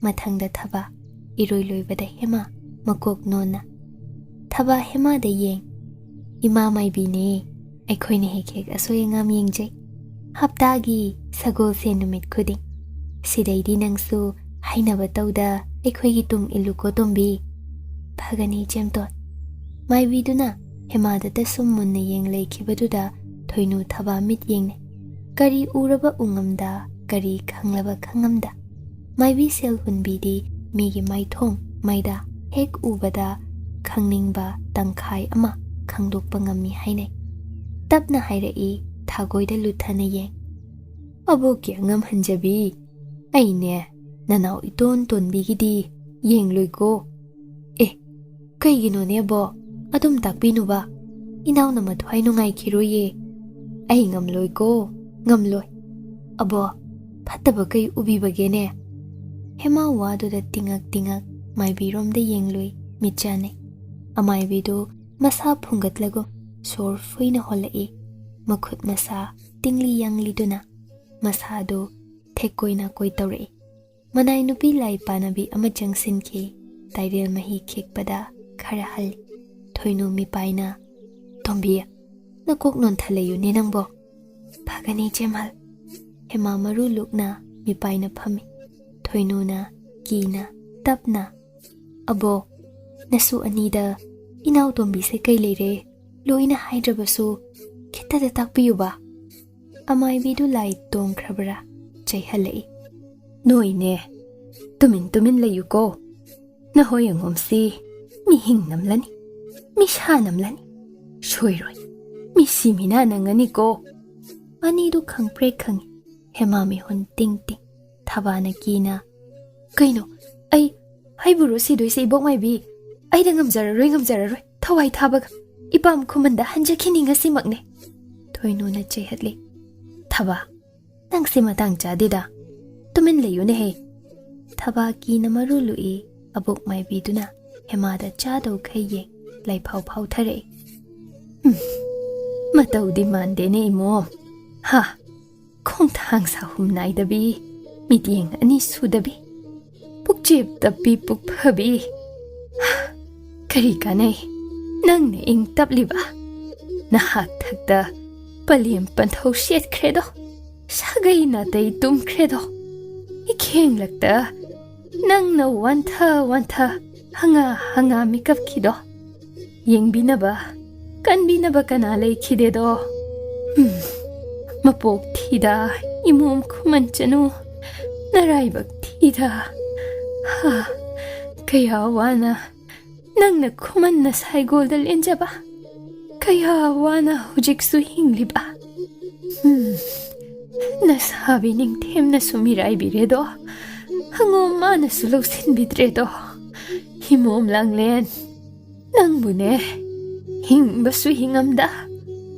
ꯃꯊꯪꯗ ꯊꯕꯥ, ꯏꯔꯣꯏ ꯂꯣꯏꯕꯗ ꯍꯦꯃꯥ, ꯃꯀꯣꯛ ꯅꯣꯟꯅ꯫ ꯊꯕꯥ ꯍꯦꯃꯥꯗ ꯌꯦꯡ꯫ "ꯏꯃꯥ ꯃꯥꯏꯕꯤꯅꯦ, ꯑꯩꯈꯣꯏꯅ ꯍꯦꯛ ꯍꯦꯛ ꯑꯁꯣꯏ ꯑꯉꯥꯝ ꯌꯦꯡꯖꯩ꯫ ꯍꯞꯇꯥꯒꯤ ꯁꯒꯣꯜꯁꯦꯟ ꯅꯨꯃꯤꯠ ꯈꯨꯗꯤꯡ꯫ ꯁꯤꯗꯩꯗꯤ ꯅꯪꯁꯨ ꯍꯩꯅꯕ ꯇꯧꯗ ꯑꯩꯈꯣꯏꯒꯤ ꯇꯨꯡ ꯏꯜꯂꯨꯀꯣ ꯇꯣꯝꯕꯤ꯫" "ꯐꯒꯅꯤ ꯏꯆꯦꯝꯇꯣꯟ꯫" ꯃꯥꯏꯕꯤꯗꯨꯅ ꯍꯦꯃꯥꯗꯇ ꯁꯨꯝ ꯃꯨꯟꯅ ꯌꯦꯡ ꯂꯩꯈꯤꯕꯗꯨꯗ ꯊꯣꯏꯅꯨ ꯊꯕꯥ ꯃꯤꯠ ꯌꯦꯡꯅꯩ꯫ ꯀꯔꯤ ꯎꯔꯕ ꯎꯉꯝꯗ, ꯀꯔꯤ ꯈꯪꯂꯕ ꯈꯪꯉꯝꯗ꯫ ꯃꯥꯏꯕꯤ ꯁꯦꯜ ꯍꯨꯟꯕꯤꯗꯤ ꯃꯤꯒꯤ ꯃꯥꯏꯊꯣꯡ ꯃꯩꯗꯥ ꯍꯦꯛ ꯎꯕꯗ ꯈꯪꯅꯤꯡꯕ ꯇꯪꯈꯥꯏ ꯑꯃ ꯈꯪꯗꯣꯛꯄ ꯉꯝꯃꯤ ꯍꯥꯏꯅꯩ꯫ ꯇꯞꯅ ꯍꯥꯏꯔꯛꯏ ꯊꯥꯒꯣꯏꯗ ꯂꯨꯊꯅ ꯌꯦꯡ꯫ "ꯑꯕꯣꯛꯀꯤ ꯑꯉꯝ ꯍꯟꯖꯕꯤ, ꯑꯩꯅꯦ ꯅꯅꯥꯎ ꯏꯇꯣꯟ ꯇꯣꯟꯕꯤꯒꯤꯗꯤ ꯌꯦꯡꯂꯣꯏꯀꯣ꯫" "ꯑꯦ, ꯀꯩꯒꯤꯅꯣꯅꯦ ꯑꯕꯣꯛ? ꯑꯗꯨꯝ ꯇꯥꯛꯄꯤꯅꯨꯕ꯫ ꯏꯅꯥꯎꯅ ꯃꯊ꯭ꯋꯥꯏ ꯅꯨꯡꯉꯥꯏꯈꯤꯔꯣꯏꯌꯦ꯫ ꯑꯩ ꯉꯝꯂꯣꯏꯀꯣ, ꯉꯝꯂꯣꯏ꯫" "ꯑꯕꯣꯛ, ꯐꯠꯇꯕ ꯀꯩ ꯎꯕꯤꯕꯒꯦꯅꯦ?" ꯍꯦꯃꯥ ꯋꯥꯗꯨꯗ ꯇꯤꯉꯛ ꯇꯤꯉꯛ ꯃꯥꯏꯕꯤꯔꯣꯝꯗ ꯌꯦꯡꯂꯨꯏ, ꯃꯤꯠ ꯆꯥꯟꯅꯩ꯫ ꯑꯃꯥꯏꯕꯤꯗꯨ ꯃꯁꯥ ꯐꯨꯡꯒꯠꯂꯒꯨꯝ ꯁꯣꯔ ꯐꯨꯏꯅ ꯍꯣꯜꯂꯛꯏ꯫ ꯃꯈꯨꯠ ꯃꯁꯥ ꯇꯤꯡꯂꯤ ꯌꯥꯡꯂꯤꯗꯨꯅ ꯃꯁꯥꯗꯨ ꯊꯦꯛꯀꯣꯏ ꯅꯥꯀꯣꯏ ꯇꯧꯔꯛꯏ꯫ ꯃꯅꯥꯏ ꯅꯨꯄꯤ ꯂꯥꯏ ꯄꯥꯅꯕꯤ ꯑꯃ ꯆꯪꯁꯤꯟꯈꯤ꯫ ꯇꯥꯏꯔꯦꯜ ꯃꯍꯤ ꯈꯤꯛꯄꯗ ꯈꯔ ꯍꯜꯂꯤ꯫ ꯊꯣꯏꯅꯨ ꯃꯤꯄꯥꯏꯅ, "ꯇꯣꯝꯕꯤ, ꯅꯀꯣꯛ ꯅꯣꯟꯊ ꯂꯩꯌꯨꯅꯦ ꯅꯪꯕꯣ꯫" "ꯐꯒꯅꯤ ꯏꯆꯦꯃꯜ꯫" ꯍꯦꯃꯥ ꯃꯔꯨ ꯂꯨꯛꯅ ꯃꯤꯄꯥꯏꯅ ꯐꯝꯃꯤ꯫ ꯊꯣꯏꯅꯨꯅ ꯀꯤꯅ ꯇꯞꯅ, "ꯑꯕꯣ, ꯅꯁꯨ ꯑꯅꯤꯗ ꯏꯅꯥꯎ ꯇꯣꯝꯕꯤꯁꯦ ꯀꯩ ꯂꯩꯔꯦ? ꯂꯣꯏꯅ ꯍꯥꯏꯗ꯭ꯔꯕꯁꯨ ꯈꯤꯇꯗ ꯇꯥꯛꯄꯤꯌꯨꯕ꯫" ꯑꯃꯥꯏꯕꯤꯗꯨ ꯂꯥꯏ ꯇꯣꯡꯈ꯭ꯔꯕꯔꯥ ꯆꯩꯍꯜꯂꯛꯏ꯫ "ꯅꯣꯏꯅꯦ, ꯇꯨꯃꯤꯟ ꯇꯨꯃꯤꯟ ꯂꯩꯌꯨꯀꯣ꯫ ꯅꯍꯣꯏ ꯑꯉꯣꯝꯁꯤ ꯃꯤꯍꯤꯡ ꯅꯝꯂꯅꯤ, ꯃꯤꯁꯥ ꯅꯝꯂꯅꯤ꯫ ꯁꯣꯏꯔꯣꯏ, ꯃꯤꯁꯤ ꯃꯤꯅꯥ ꯅꯪꯉꯅꯤꯀꯣ꯫" ꯑꯅꯤꯗꯨ ꯈꯪꯄ꯭ꯔꯦꯛ ꯈꯪꯉꯤ꯫ ꯍꯦꯃꯥ ꯃꯤꯍꯨꯟ ꯇꯤꯡ ꯇꯤꯡ꯫ ꯊꯕꯥꯅ ꯀꯤꯅ, "ꯀꯩꯅꯣ? ꯑꯩ, ꯑꯩꯕꯨꯔꯣ ꯁꯤꯗꯣꯏꯁꯦ, ꯏꯕꯣꯛ ꯃꯥꯏꯕꯤ? ꯑꯩꯗ ꯉꯝꯖꯔꯔꯣꯏ, ꯉꯝꯖꯔꯔꯣꯏ꯫ ꯊꯋꯥꯏ ꯊꯥꯕꯒ ꯏꯄꯥꯝ ꯈꯨꯃꯟꯗ ꯍꯟꯖꯈꯤꯅꯤ ꯉꯁꯤꯃꯛꯅꯦ꯫" ꯊꯣꯏꯅꯨꯅ ꯆꯩꯍꯠꯂꯤ꯫ ꯑꯕꯥ, ꯅꯪꯁꯦ ꯃꯇꯥꯡ ꯆꯥꯗꯦꯗ꯫ ꯇꯨꯃꯤꯟ ꯂꯩꯌꯨꯅꯦꯍꯦ꯫ ꯊꯕꯥꯀꯤꯅ ꯃꯔꯨ ꯂꯨꯛꯏ ꯑꯕꯣꯛ ꯃꯥꯏꯕꯤꯗꯨꯅ ꯍꯦꯃꯥꯗ ꯆꯥꯗꯧꯈꯩ ꯌꯦꯡ ꯂꯩꯐꯥꯎ ꯐꯥꯎꯊꯔꯛꯏ꯫ "ꯎꯝ, ꯃꯇꯧꯗꯤ ꯃꯥꯟꯗꯦꯅꯦ ꯏꯃꯣꯝ꯫ ꯍꯥ, ꯈꯣꯡꯊꯥꯡ ꯁꯥꯍꯨꯝ ꯅꯥꯏꯗꯕꯤ, ꯃꯤꯠꯌꯦꯡ ꯑꯅꯤ ꯁꯨꯗꯕꯤ, ꯄꯨꯛꯆꯦꯞ ꯇꯞꯄꯤ ꯄꯨꯛ ꯐꯕꯤ꯫ ꯍꯥ, ꯀꯔꯤ ꯀꯥꯟꯅꯩ ꯅꯪꯅ ꯏꯪ ꯇꯞꯂꯤꯕ? ꯅꯍꯥꯛ ꯊꯛꯇ ꯄꯂꯦꯝ ꯄꯟꯊꯧ ꯁꯦꯠꯈ꯭ꯔꯦꯗꯣ, ꯁꯥꯒꯩ ꯅꯥꯇꯩ ꯇꯨꯝꯈ꯭ꯔꯦꯗꯣ, ꯏꯈꯦꯡꯂꯛꯇ ꯅꯪꯅ ꯋꯥꯟꯊ ꯋꯥꯟꯊ ꯍꯪꯉꯥ ꯍꯪꯉꯥ ꯃꯤꯀꯞꯈꯤꯗꯣ, ꯌꯦꯡꯕꯤꯅꯕ ꯀꯟꯕꯤꯅꯕ ꯀꯅꯥ ꯂꯩꯈꯤꯗꯦꯗꯣ? ꯎꯝ, ꯃꯄꯣꯛ ꯊꯤꯗ ꯏꯃꯣꯝ ꯈꯨꯃꯟ ꯆꯅꯨ, ꯅꯔꯥꯏꯕꯛ ꯊꯤꯗ꯫ ꯍꯥ, ꯀꯌꯥ ꯋꯥꯅ ꯅꯪꯅ ꯈꯨꯃꯟ ꯅꯁꯥꯏꯒꯣꯜꯗ ꯂꯦꯟꯖꯕ, ꯀꯌꯥ ꯋꯥꯅ ꯍꯧꯖꯤꯛꯁꯨ ꯍꯤꯡꯂꯤꯕ꯫ ꯎꯝ, ꯅꯁꯥꯕꯤ ꯅꯤꯡꯊꯦꯝꯅꯁꯨ ꯃꯤꯔꯥꯏꯕꯤꯔꯦꯗꯣ, ꯍꯉꯣꯝ ꯃꯥꯅꯁꯨ ꯂꯧꯁꯤꯟꯕꯤꯗ꯭ꯔꯦꯗꯣ꯫ ꯏꯃꯣꯝ ꯂꯥꯡꯂꯦꯟ, ꯅꯪꯕꯨꯅꯦ, ꯍꯤꯡꯕꯁꯨ ꯍꯤꯡꯉꯝꯗ,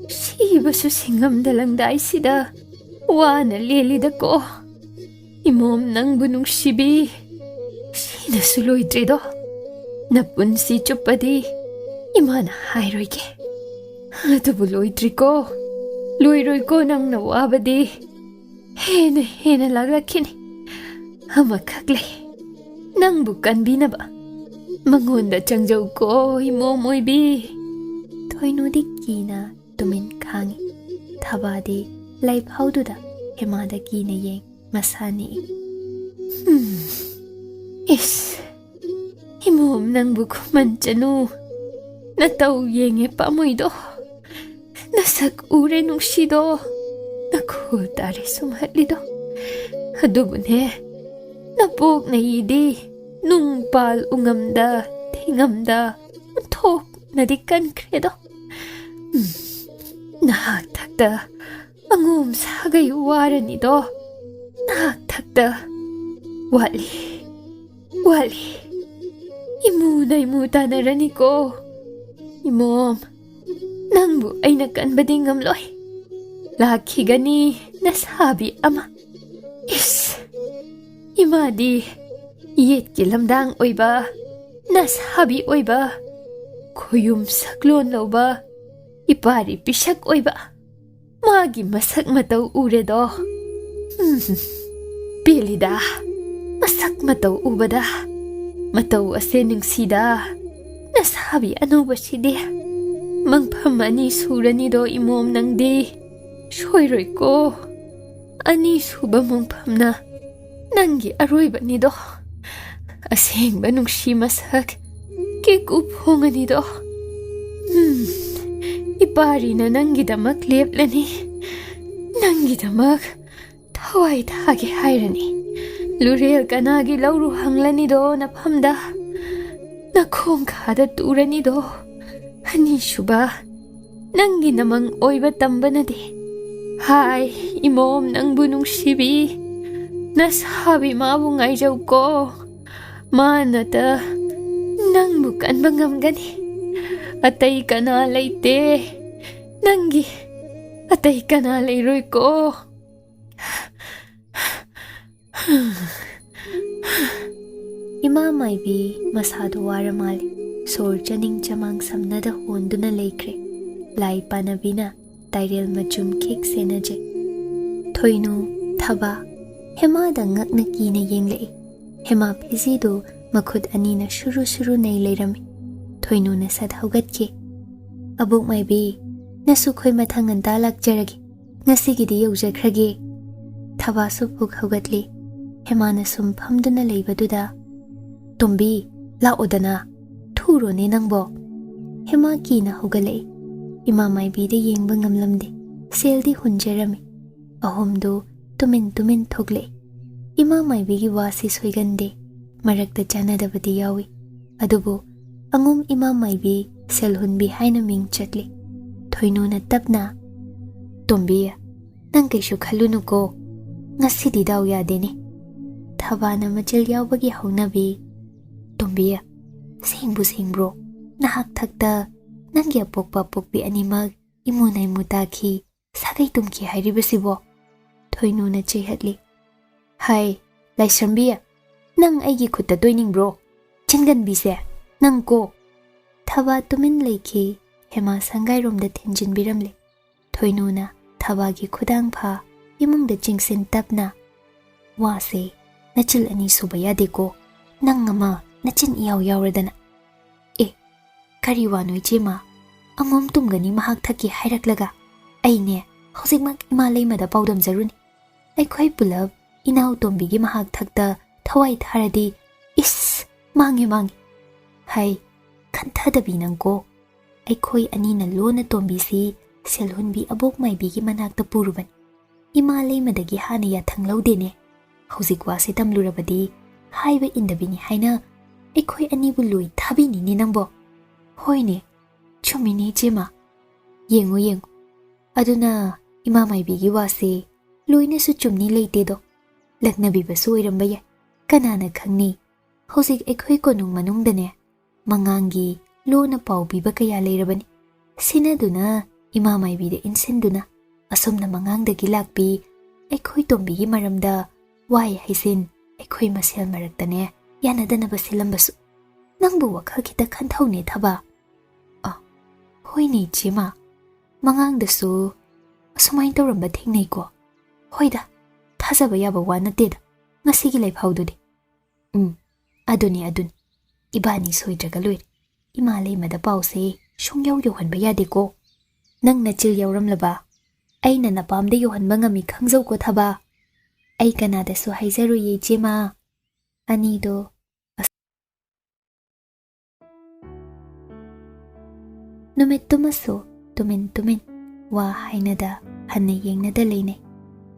ꯁꯤꯕꯁꯨ ꯁꯤꯡꯉꯝꯗ ꯂꯪꯗꯥꯏꯁꯤꯗ ꯋꯥꯅ ꯂꯦꯜꯂꯤꯗꯀꯣ꯫ ꯏꯃꯣꯝ ꯅꯪꯕꯨ ꯅꯨꯡꯁꯤꯕꯤ, ꯁꯤꯅꯁꯨ ꯂꯣꯏꯗ꯭ꯔꯤꯗꯣ꯫ ꯅꯄꯨꯟꯁꯤ ꯆꯨꯞꯄꯗꯤ ꯏꯃꯥꯅ ꯍꯥꯏꯔꯣꯏꯒꯦ꯫ ꯑꯗꯨꯕꯨ ꯂꯣꯏꯗ꯭ꯔꯤꯀꯣ, ꯂꯣꯏꯔꯣꯏꯀꯣ ꯅꯪꯅ ꯋꯥꯕꯗꯤ꯫ ꯍꯦꯟꯅ ꯍꯦꯟꯅ ꯂꯥꯛꯂꯛꯈꯤꯅꯤ꯫ ꯑꯃꯈꯛ ꯂꯩ, ꯅꯪꯕꯨ ꯀꯟꯕꯤꯅꯕ꯫ ꯃꯉꯣꯟꯗ ꯆꯪꯖꯧꯀꯣ, ꯏꯃꯣꯝ ꯑꯣꯏꯕꯤ꯫ ꯊꯣꯏꯅꯨꯗꯤ ꯀꯤꯅ ꯇꯨꯃꯤꯟ ꯈꯥꯡꯉꯤ꯫ ꯊꯕꯥꯗꯤ ꯂꯩꯐꯥꯎꯗꯨꯗ ꯍꯦꯃꯥꯗ ꯀꯤꯅ ꯌꯦꯡ ꯃꯁꯥ ꯅꯤꯛꯏ꯫ ꯍꯨꯝ꯫ ꯏꯁ, ꯏꯃꯣꯝ ꯅꯪꯕꯨ ꯈꯨꯃꯟ ꯆꯅꯨ꯫ ꯅꯇꯧ ꯌꯦꯡꯉꯦ ꯄꯥꯝꯃꯨꯏꯗꯣ꯫ ꯅꯁꯛ ꯎꯔꯦ ꯅꯨꯡꯁꯤꯗꯣ꯫ ꯅꯈꯣꯜ ꯇꯥꯔꯦ ꯁꯨꯝꯍꯠꯂꯤꯗꯣ꯫ ꯑꯗꯨꯕꯨꯅꯦ, ꯅꯄꯣꯛꯅꯩꯗꯤ ꯅꯨꯡ ꯄꯥꯜ ꯎꯉꯝꯗ ꯊꯤꯉꯝꯗ ꯑꯣꯟꯊꯣꯛꯅꯗꯤ ꯀꯟꯈ꯭ꯔꯦꯗꯣ꯫ ꯎꯝ, ꯅꯍꯥꯛ ꯊꯛꯇ ꯑꯉꯣꯝ ꯁꯥꯒꯩ ꯋꯥꯔꯅꯤꯗꯣ꯫ ꯅꯍꯥꯛ ꯊꯛꯇ ꯋꯥꯠꯂꯤ, ꯋꯥꯠꯂꯤ꯫ ꯏꯃꯨ ꯅꯩꯃꯨ ꯇꯥꯟꯅꯔꯅꯤꯀꯣ꯫ ꯏꯃꯣꯝ, ꯅꯪꯕꯨ ꯑꯩꯅ ꯀꯟꯕꯗꯤ ꯉꯝꯂꯣꯏ꯫ ꯂꯥꯛꯈꯤꯒꯅꯤ ꯅꯁꯥꯕꯤ ꯑꯃ꯫ ꯏꯁ! ꯏꯃꯥꯗꯤ ꯌꯦꯠꯀꯤ ꯂꯝꯗꯥꯡ ꯑꯣꯏꯕ, ꯅꯁꯥꯕꯤ ꯑꯣꯏꯕ, ꯈꯣꯌꯨꯝ ꯁꯛꯂꯣꯟ ꯂꯧꯕ, ꯏꯄꯥꯔꯤ ꯄꯤꯁꯛ ꯑꯣꯏꯕ, ꯃꯥꯒꯤ ꯃꯁꯛ ꯃꯇꯧ ꯎꯔꯦꯗꯣ꯫ ꯎꯝ, ꯄꯦꯜꯂꯤꯗ, ꯃꯁꯛ ꯃꯇꯧ ꯎꯕꯗ꯫ ꯃꯇꯧ ꯑꯁꯦ ꯅꯨꯡꯁꯤꯗ, ꯅꯁꯥꯕꯤ ꯑꯅꯧꯕꯁꯤꯗꯤ꯫ ꯃꯪꯐꯝ ꯑꯅꯤ ꯁꯨꯔꯅꯤꯗꯣ ꯏꯃꯣꯝ ꯅꯪꯗꯤ꯫ ꯁꯣꯏꯔꯣꯏꯀꯣ꯫ ꯑꯅꯤꯁꯨꯕ ꯃꯪꯐꯝꯅ ꯅꯪꯒꯤ ꯑꯔꯣꯏꯕꯅꯤꯗꯣ꯫ ꯑꯁꯦꯡꯕ ꯅꯨꯡꯁꯤ ꯃꯁꯛ ꯀꯦꯀꯨ ꯐꯣꯡꯉꯅꯤꯗꯣ꯫ ꯎꯝ, ꯏꯄꯥꯔꯤꯅ ꯅꯪꯒꯤꯗꯃꯛ ꯂꯦꯞꯂꯅꯤ꯫ ꯅꯪꯒꯤꯗꯃꯛ ꯊꯋꯥꯏ ꯊꯥꯒꯦ ꯍꯥꯏꯔꯅꯤ꯫ ꯂꯨꯔꯦꯜ ꯀꯅꯥꯒꯤ ꯂꯧꯔꯨ ꯍꯪꯂꯅꯤꯗꯣ ꯅꯐꯝꯗ꯫ ꯅꯈꯣꯡꯈꯥꯗ ꯇꯨꯔꯅꯤꯗꯣ꯫ ꯑꯅꯤꯁꯨꯕ, ꯅꯪꯒꯤ ꯅꯃꯪ ꯑꯣꯏꯕ ꯇꯝꯕꯅꯗꯤ꯫ ꯍꯥꯏ, ꯏꯃꯣꯝ ꯅꯪꯕꯨ ꯅꯨꯡꯁꯤꯕꯤ, ꯅꯁꯥꯕꯤ ꯃꯥꯕꯨ ꯉꯥꯏꯖꯧꯀꯣ꯫ ꯃꯥꯅꯇ ꯅꯪꯕꯨ ꯀꯟꯕ ꯉꯝꯒꯅꯤ꯫ ꯑꯇꯩ ꯀꯅꯥ ꯂꯩꯇꯦ꯫ ꯅꯪꯒꯤ ꯑꯇꯩ ꯀꯅꯥ ꯂꯩꯔꯣꯏꯀꯣ꯫ ꯏꯃꯥ ꯃꯥꯏꯕꯤ ꯃꯁꯥꯗꯣ ꯋꯥꯔ ꯃꯥꯜꯂꯦ꯫ ꯁꯣꯔ ꯆꯥꯅꯤꯡ ꯆꯃꯥꯡ ꯁꯝꯅꯗ ꯍꯣꯟꯗꯨꯅ ꯂꯩꯈ꯭ꯔꯦ꯫ ꯂꯥꯏ ꯄꯥꯅꯕꯤꯅ ꯇꯥꯏꯔꯦꯜ ꯃꯆꯨꯝ ꯈꯤꯛ ꯁꯦꯟꯅꯖꯩ꯫ ꯊꯣꯏꯅꯨ, ꯊꯕꯥ, ꯍꯦꯃꯥꯗ ꯉꯛꯅ ꯀꯤꯅ ꯌꯦꯡꯂꯛꯏ꯫ ꯍꯦꯃꯥ ꯐꯤꯖꯤꯗꯨ ꯃꯈꯨꯠ ꯑꯅꯤꯅ ꯁꯨꯔꯨ ꯁꯨꯔꯨ ꯅꯩ ꯂꯩꯔꯝꯃꯤ꯫ ꯊꯣꯏꯅꯨꯅ ꯁꯠ ꯍꯧꯒꯠꯈꯤ꯫ "ꯑꯕꯣꯛ ꯃꯥꯏꯕꯤ, ꯅꯁꯨ ꯈꯣꯏ ꯃꯊꯪ ꯉꯟꯇꯥ ꯂꯥꯛꯆꯔꯒꯦ꯫ ꯉꯁꯤꯒꯤꯗꯤ ꯌꯧꯖꯈ꯭ꯔꯒꯦ꯫" ꯊꯕꯥꯁꯨ ꯐꯨꯛ ꯍꯧꯒꯠꯂꯤ꯫ ꯍꯦꯃꯥꯅ ꯁꯨꯝ ꯐꯝꯗꯨꯅ ꯂꯩꯕꯗꯨꯗ, "ꯇꯣꯝꯕꯤ, ꯂꯥꯛꯑꯣꯗꯅ, ꯊꯨꯔꯣꯅꯦ ꯅꯪꯕꯣ꯫" ꯍꯦꯃꯥ ꯀꯤꯅ ꯍꯧꯒꯠꯂꯛꯏ꯫ ꯏꯃꯥ ꯃꯥꯏꯕꯤꯗ ꯌꯦꯡꯕ ꯉꯝꯂꯝꯗꯦ꯫ ꯁꯦꯜꯗꯤ ꯍꯨꯟꯖꯔꯝꯃꯤ꯫ ꯑꯍꯨꯝꯗꯨ ꯇꯨꯃꯤꯟ ꯇꯨꯃꯤꯟ ꯊꯣꯛꯂꯛꯏ꯫ ꯏꯃꯥ ꯃꯥꯏꯕꯤꯒꯤ ꯋꯥꯁꯤ ꯁꯣꯏꯒꯟꯗꯦ꯫ ꯃꯔꯛꯇ ꯆꯥꯟꯅꯗꯕꯗꯤ ꯌꯥꯎꯏ꯫ ꯑꯗꯨꯕꯨ ꯑꯉꯣꯝ ꯏꯃꯥ ꯃꯥꯏꯕꯤ ꯁꯦꯜ ꯍꯨꯟꯕꯤ ꯍꯥꯏꯅ ꯃꯤꯡ ꯆꯠꯂꯤ꯫ ꯊꯣꯏꯅꯨꯅ ꯇꯞꯅ, "ꯇꯣꯝꯕꯤ, ꯅꯪ ꯀꯩꯁꯨ ꯈꯜꯂꯨꯅꯨꯀꯣ꯫ ꯉꯁꯤꯗꯤ ꯗꯥꯎ ꯌꯥꯗꯦꯅꯦ꯫" ꯊꯕꯥꯅ ꯃꯆꯜ ꯌꯥꯎꯕꯒꯤ ꯍꯧꯅꯕꯤ, "ꯇꯣꯝꯕꯤ, ꯁꯦꯡꯕꯨ ꯁꯦꯡꯕ꯭ꯔꯣ? ꯅꯍꯥꯛ ꯊꯛꯇ ꯅꯪꯒꯤ ꯑꯄꯣꯛꯄ ꯑꯄꯣꯛꯄꯤ ꯑꯅꯤꯃꯛ ꯏꯃꯨ ꯅꯩꯃꯨ ꯇꯥꯈꯤ꯫ ꯁꯥꯒꯩ ꯇꯨꯝꯈꯤ ꯍꯥꯏꯔꯤꯕꯁꯤꯕꯣ?" ꯊꯣꯏꯅꯨꯅ ꯆꯩꯍꯠꯂꯤ꯫ "ꯍꯥꯏ, ꯂꯥꯏꯁ꯭ꯔꯝꯕꯤ, ꯅꯪ ꯑꯩꯒꯤ ꯈꯨꯠꯇ ꯇꯣꯏꯅꯤꯡꯕ꯭ꯔꯣ? ꯆꯤꯟꯒꯟꯕꯤꯁꯦ, ꯅꯪ ꯀꯣ!" ꯊꯕꯥ ꯇꯨꯃꯤꯟ ꯂꯩꯈꯤ꯫ ꯍꯦꯃꯥ ꯁꯪꯒꯥꯏꯔꯣꯝꯗ ꯊꯤꯟꯖꯤꯟꯕꯤꯔꯝꯂꯦ꯫ ꯊꯣꯏꯅꯨꯅ ꯊꯕꯥꯒꯤ ꯈꯨꯗꯥꯡ ꯐꯥ ꯏꯃꯨꯡꯗ ꯆꯤꯡꯁꯤꯟ ꯇꯞꯅ, "ꯋꯥꯁꯦ ꯅꯆꯤꯜ ꯑꯅꯤ ꯁꯨꯕ ꯌꯥꯗꯦꯀꯣ, ꯅꯪ ꯑꯃ ꯅꯆꯤꯟ ꯏꯌꯥꯎ ꯌꯥꯎꯔꯗꯅ꯫ ꯑꯦ, ꯀꯔꯤ ꯋꯥꯅꯣ ꯏꯆꯦꯃ? ꯑꯉꯣꯝ ꯇꯨꯝꯒꯅꯤ ꯃꯍꯥꯛ ꯊꯛꯀꯦ ꯍꯥꯏꯔꯛꯂꯒ꯫ ꯑꯩꯅꯦ ꯍꯧꯖꯤꯛꯃꯛ ꯏꯃꯥ ꯂꯩꯃꯗ ꯄꯥꯎꯗꯝꯖꯔꯨꯅꯤ꯫ ꯑꯩꯈꯣꯏ ꯄꯨꯂꯞ ꯏꯅꯥꯎ ꯇꯣꯝꯕꯤꯒꯤ ꯃꯍꯥꯛ ꯊꯛꯇ ꯊꯋꯥꯏ ꯊꯥꯔꯗꯤ, ꯏꯁ, ꯃꯥꯡꯉꯦ, ꯃꯥꯡꯉꯦ꯫ ꯍꯥꯏ, ꯈꯟꯊꯗꯕꯤ ꯅꯪꯀꯣ꯫ ꯑꯩꯈꯣꯏ ꯑꯅꯤꯅ ꯂꯣꯟꯅ ꯇꯣꯝꯕꯤꯁꯤ ꯁꯦꯜꯍꯨꯟꯕꯤ ꯑꯕꯣꯛ ꯃꯥꯏꯕꯤꯒꯤ ꯃꯅꯥꯛꯇ ꯄꯨꯔꯨꯕꯅꯤ꯫ ꯏꯃꯥ ꯂꯩꯃꯗꯒꯤ ꯍꯥꯟꯅ ꯌꯥꯊꯪ ꯂꯧꯗꯦꯅꯦ꯫ ꯍꯧꯖꯤꯛ ꯋꯥꯁꯦ ꯇꯝꯂꯨꯔꯕꯗꯤ ꯍꯥꯏꯕ ꯏꯟꯗꯕꯤꯅꯤ ꯍꯥꯏꯅ ꯑꯩꯈꯣꯏ ꯑꯅꯤꯕꯨ ꯂꯣꯏ ꯊꯥꯕꯤꯅꯤꯅꯦ ꯅꯪꯕꯣ?" "ꯍꯣꯏꯅꯦ, ꯆꯨꯝꯃꯤꯅꯦ ꯏꯆꯦꯃ꯫ ꯌꯦꯡꯉꯨ, ꯌꯦꯡꯉꯨ꯫ ꯑꯗꯨꯅ ꯏꯃꯥ ꯃꯥꯏꯕꯤꯒꯤ ꯋꯥꯁꯦ ꯂꯣꯏꯅꯁꯨ ꯆꯨꯝꯅꯤ ꯂꯩꯇꯦꯗꯣ꯫ ꯂꯛꯅꯕꯤꯕꯁꯨ ꯑꯣꯏꯔꯝꯕ ꯌꯥꯏ꯫ ꯀꯅꯥꯅ ꯈꯪꯅꯤ? ꯍꯧꯖꯤꯛ ꯑꯩꯈꯣꯏ ꯀꯣꯅꯨꯡ ꯃꯅꯨꯡꯗꯅꯦ ꯃꯉꯥꯡꯒꯤ ꯂꯣꯟꯅ ꯄꯥꯎ ꯄꯤꯕ ꯀꯌꯥ ꯂꯩꯔꯕꯅꯤ꯫ ꯁꯤꯟꯅꯗꯨꯅ ꯏꯃꯥ ꯃꯥꯏꯕꯤꯗ ꯏꯟꯁꯤꯟꯗꯨꯅ ꯑꯁꯣꯝꯅ ꯃꯉꯥꯡꯗꯒꯤ ꯂꯥꯛꯄꯤ ꯑꯩꯈꯣꯏ ꯇꯣꯝꯕꯤꯒꯤ ꯃꯔꯝꯗ ꯋꯥꯍꯩ ꯍꯩꯖꯤꯟ ꯑꯩꯈꯣꯏ ꯃꯁꯦꯜ ꯃꯔꯛꯇꯅꯦ ꯌꯥꯅꯗꯅꯕ ꯁꯤꯜꯂꯝꯕꯁꯨ꯫ ꯅꯪꯕꯨ ꯋꯥꯈꯜ ꯈꯤꯇ ꯈꯟꯊꯧꯅꯦ ꯊꯕꯥ꯫" "ꯑ, ꯍꯣꯏꯅꯦ ꯏꯆꯦꯃ, ꯃꯉꯥꯡꯗꯁꯨ ꯑꯁꯨꯃꯥꯏꯅ ꯇꯧꯔꯝꯕ ꯊꯦꯡꯅꯩꯀꯣ꯫ ꯍꯣꯏꯗ, ꯊꯥꯖꯕ ꯌꯥꯕ ꯋꯥ ꯅꯠꯇꯦꯗ ꯉꯁꯤꯒꯤ ꯂꯩꯐꯥꯎꯗꯨꯗꯤ꯫ ꯎꯝ, ꯑꯗꯨꯅꯤ, ꯑꯗꯨꯅꯤ꯫ ꯏꯕꯥꯅꯤ ꯁꯣꯏꯗ꯭ꯔꯒ ꯂꯣꯏꯔꯦ꯫ ꯏꯃꯥ ꯂꯩꯃꯗ ꯄꯥꯎꯁꯦ ꯁꯨꯡꯌꯧ ꯌꯧꯍꯟꯕ ꯌꯥꯗꯦꯀꯣ꯫ ꯅꯪ ꯅꯆꯤꯜ ꯌꯥꯎꯔꯝꯂꯕ ꯑꯩꯅ ꯅꯄꯥꯝꯗ ꯌꯧꯍꯟꯕ ꯉꯝꯃꯤ ꯈꯪꯖꯧꯀꯣ ꯊꯕꯥ꯫ ꯑꯩ ꯀꯅꯥꯗꯁꯨ ꯍꯥꯏꯖꯔꯣꯏꯌꯦ ꯏꯆꯦꯃ꯫" ꯑꯅꯤꯗꯣ ꯑꯁ-, ꯅꯨꯃꯤꯠꯇꯨꯃꯁꯨ ꯇꯨꯃꯤꯟ ꯇꯨꯃꯤꯟ ꯋꯥ ꯍꯥꯏꯅꯗ ꯍꯟꯅ ꯌꯦꯡꯅꯗ ꯂꯩꯅꯩ꯫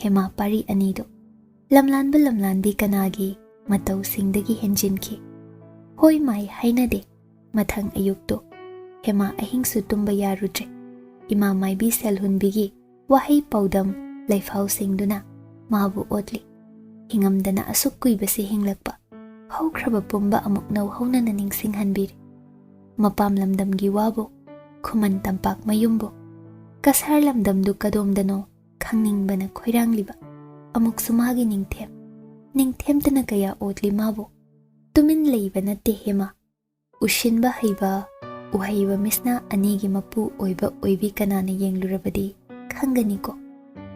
ꯍꯦꯃꯥ ꯄꯥꯔꯤ ꯑꯅꯤꯗꯣ ꯂꯝꯂꯥꯟꯕ ꯂꯝꯂꯥꯟꯕꯤ ꯀꯅꯥꯒꯤ ꯃꯇꯧꯁꯤꯡꯗꯒꯤ ꯍꯦꯟꯖꯤꯟꯈꯤ꯫ ꯍꯣꯏ ꯃꯥꯏ ꯍꯥꯏꯅꯗꯦ꯫ ꯃꯊꯪ ꯑꯌꯨꯛꯇꯣ ꯍꯦꯃꯥ ꯑꯍꯤꯡꯁꯨ ꯇꯨꯝꯕ ꯌꯥꯔꯨꯗ꯭ꯔꯦ꯫ ꯏꯃꯥ ꯃꯥꯏꯕꯤ ꯁꯦꯜꯍꯨꯟꯕꯤꯒꯤ ꯋꯥꯍꯩ ꯄꯥꯎꯗꯝ ꯂꯩꯐꯥꯎꯁꯤꯡꯗꯨꯅ ꯃꯥꯕꯨ ꯑꯣꯠꯂꯤ꯫ ꯍꯤꯡꯉꯝꯗꯅ ꯑꯁꯨꯛ ꯀꯨꯏꯕꯁꯤ ꯍꯤꯡꯂꯛꯄ, ꯍꯧꯈ꯭ꯔꯕ ꯄꯨꯝꯕ ꯑꯃꯨꯛ ꯅꯧꯍꯧꯅꯅ ꯅꯤꯡꯁꯤꯡꯍꯟꯕꯤꯔꯤ꯫ ꯃꯄꯥꯝ ꯂꯝꯗꯝꯒꯤ ꯋꯥꯕꯨ, ꯈꯨꯃꯟ ꯇꯝꯄꯥꯛ ꯃꯌꯨꯝꯕꯨ, ꯀꯁꯥꯔ ꯂꯝꯗꯝꯗꯨ ꯀꯗꯣꯝꯗꯅꯣ ꯈꯪꯅꯤꯡꯕꯅ ꯈꯣꯏꯔꯥꯡꯂꯤꯕ꯫ ꯑꯃꯨꯛꯁꯨ ꯃꯥꯒꯤ ꯅꯤꯡꯊꯦꯝ, ꯅꯤꯡꯊꯦꯝꯇꯅ ꯀꯌꯥ ꯑꯣꯠꯂꯤ ꯃꯥꯕꯨ꯫ ꯇꯨꯃꯤꯟ ꯂꯩꯕ ꯅꯠꯇꯦ ꯍꯦꯃꯥ꯫ ꯎꯁꯤꯟꯕ ꯍꯩꯕ, ꯎꯍꯩꯕ ꯃꯤꯁꯅꯥ ꯑꯅꯤꯒꯤ ꯃꯄꯨ ꯑꯣꯏꯕ ꯑꯣꯏꯕꯤ ꯀꯅꯥꯅ ꯌꯦꯡꯂꯨꯔꯕꯗꯤ ꯈꯪꯒꯅꯤꯀꯣ꯫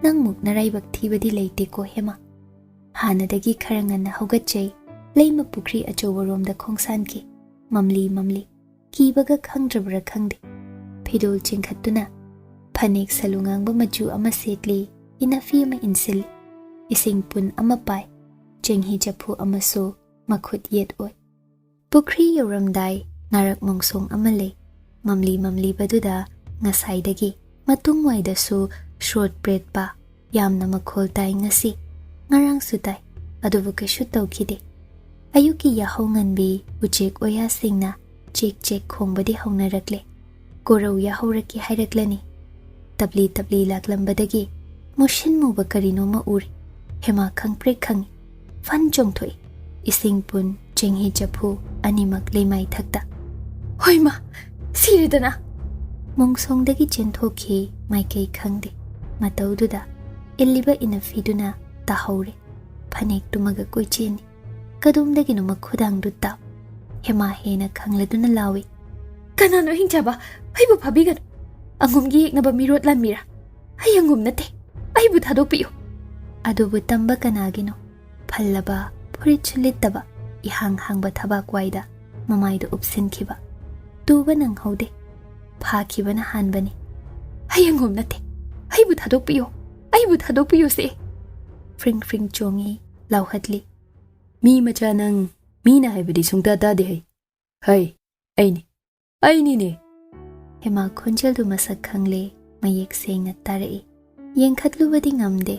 ꯅꯪꯃꯨꯛ ꯅꯔꯥꯏꯕꯛ ꯊꯤꯕꯗꯤ ꯂꯩꯇꯦꯀꯣ ꯍꯦꯃꯥ꯫ ꯍꯥꯟꯅꯗꯒꯤ ꯈꯔ ꯉꯟꯅ ꯍꯧꯒꯠꯆꯩ, ꯂꯩꯃ ꯄꯨꯈ꯭ꯔꯤ ꯑꯆꯧꯕꯔꯣꯝꯗ ꯈꯣꯡꯁꯥꯟꯈꯤ꯫ ꯃꯝꯂꯤ ꯃꯝꯂꯤ꯫ ꯀꯤꯕꯒ ꯈꯪꯗ꯭ꯔꯕ꯭ꯔꯥ ꯈꯪꯗꯦ꯫ ꯐꯤꯗꯣꯜ ꯆꯤꯡꯈꯠꯇꯨꯅ ꯐꯅꯦꯛ ꯁꯂꯨ ꯉꯥꯡꯕ ꯃꯆꯨ ꯑꯃ ꯁꯦꯠꯂꯤ, ꯏꯅꯐꯤ ꯑꯃ ꯏꯟꯁꯤꯜꯂꯤ꯫ ꯏꯁꯤꯡ ꯄꯨꯟ ꯑꯃ ꯄꯥꯏ, ꯆꯦꯡꯍꯤ ꯆꯐꯨ ꯑꯃꯁꯨ ꯃꯈꯨꯠ ꯌꯦꯠ ꯑꯣꯏ꯫ ꯄꯨꯈ꯭ꯔꯤ ꯌꯧꯔꯝꯗꯥꯏ ꯉꯥꯔꯛ ꯃꯣꯡꯁꯣꯡ ꯑꯃ ꯂꯩ꯫ ꯃꯝꯂꯤ ꯃꯝꯂꯤꯕꯗꯨꯗ ꯉꯁꯥꯏꯗꯒꯤ ꯃꯇꯨꯡꯋꯥꯏꯗꯁꯨ ꯁ꯭ꯔꯣꯠ ꯄ꯭ꯔꯦꯠꯄ ꯌꯥꯝꯅ ꯃꯈꯣꯜ ꯇꯥꯏ ꯉꯁꯤ, ꯉꯔꯥꯡꯁꯨ ꯇꯥꯏ, ꯑꯗꯨꯕꯨ ꯀꯩꯁꯨ ꯇꯧꯈꯤꯗꯦ꯫ ꯑꯌꯨꯛꯀꯤ ꯌꯥꯍꯧ ꯉꯟꯕꯤ ꯎꯆꯦꯛ ꯑꯣꯌꯥꯁꯤꯡꯅ ꯆꯦꯛ ꯆꯦꯛ ꯈꯣꯡꯕꯗꯤ ꯍꯧꯅꯔꯛꯂꯦ꯫ ꯀꯣꯔꯧ ꯌꯥꯍꯧꯔꯛꯀꯦ ꯍꯥꯏꯔꯛꯂꯅꯤ꯫ ꯇꯞꯂꯤ ꯇꯞꯂꯤ ꯂꯥꯛꯂꯝꯕꯗꯒꯤ ꯃꯨꯁꯤꯟ ꯃꯨꯕ ꯀꯔꯤꯅꯣꯃ ꯎꯔꯦ꯫ ꯍꯦꯃꯥ ꯈꯪꯄ꯭ꯔꯦꯛ ꯈꯪꯉꯤ꯫ ꯐꯟ ꯆꯣꯡꯊꯣꯛꯏ꯫ ꯏꯁꯤꯡ ꯄꯨꯟ, ꯆꯦꯡꯍꯤ ꯆꯐꯨ ꯑꯅꯤꯃꯛ ꯂꯩꯃꯥꯏ ꯊꯛꯇ꯫ "ꯍꯣꯏꯃꯥ, ꯁꯤꯔꯦꯗꯅ!" ꯃꯣꯡꯁꯣꯡꯗꯒꯤ ꯆꯦꯟꯊꯣꯛꯈꯤ ꯃꯥꯏꯀꯩ ꯈꯪꯗꯦ꯫ ꯃꯇꯧꯗꯨꯗ ꯏꯜꯂꯤꯕ ꯏꯅꯐꯤꯗꯨꯅ ꯇꯥꯍꯧꯔꯦ꯫ ꯐꯅꯦꯛ ꯇꯨꯝꯃꯒ ꯀꯣꯏꯆꯦꯟꯅꯤ꯫ ꯀꯗꯣꯝꯗꯒꯤꯅꯣ ꯃꯈꯨꯗꯥꯡꯗꯨ ꯇꯥꯞ꯫ ꯍꯦꯃꯥ ꯍꯦꯟꯅ ꯈꯪꯂꯗꯨꯅ ꯂꯥꯎꯏ, "ꯀꯅꯥꯅꯣ ꯑꯍꯤꯡ ꯆꯥꯕ? ꯑꯩꯕꯨ ꯐꯥꯕꯤꯒꯅꯨ! ꯑꯉꯣꯝꯒꯤ ꯌꯦꯛꯅꯕ ꯃꯤꯔꯣꯠ ꯂꯥꯟꯃꯤꯔꯥ? ꯑꯩ ꯑꯉꯣꯝ ꯅꯠꯇꯦ! ꯑꯩꯕꯨ ꯊꯥꯗꯣꯛꯄꯤꯌꯨ!" ꯑꯗꯨꯕꯨ ꯇꯝꯕ ꯀꯅꯥꯒꯤꯅꯣ? ꯐꯜꯂꯕ, ꯐꯨꯔꯤꯠꯁꯨ ꯂꯤꯠꯇꯕ, ꯏꯍꯥꯡ ꯍꯥꯡꯕ ꯊꯕꯥꯛ ꯋꯥꯏꯗ ꯃꯃꯥꯏꯗꯨ ꯎꯞꯁꯤꯟꯈꯤꯕ꯫ ꯇꯨꯕ ꯅꯪꯍꯧꯗꯦ꯫ ꯐꯥꯈꯤꯕꯅ ꯍꯥꯟꯕꯅꯤ꯫ "ꯑꯩ ꯑꯉꯣꯝ ꯅꯠꯇꯦ! ꯑꯩꯕꯨ ꯊꯥꯗꯣꯛꯄꯤꯌꯨ! ꯑꯩꯕꯨ ꯊꯥꯗꯣꯛꯄꯤꯌꯨꯁꯦ!" ꯐ꯭ꯔꯤꯡ ꯐ꯭ꯔꯤꯡ ꯆꯣꯡꯏ, ꯂꯥꯎꯍꯠꯂꯤ꯫ "ꯃꯤ ꯃꯆꯥ ꯅꯪ, ꯃꯤꯅ ꯍꯥꯏꯕꯗꯤ ꯁꯨꯡꯇꯥ ꯇꯥꯗꯦ ꯍꯩ꯫ ꯍꯩ, ꯑꯩꯅꯤ, ꯑꯩꯅꯤꯅꯦ!" ꯍꯦꯃꯥ ꯈꯣꯟꯖꯦꯜꯗꯨ ꯃꯁꯛ ꯈꯪꯂꯦ, ꯃꯌꯦꯛ ꯁꯦꯡꯅ ꯇꯥꯔꯛꯏ꯫ ꯌꯦꯡꯈꯠꯂꯨꯕꯗꯤ ꯉꯝꯗꯦ꯫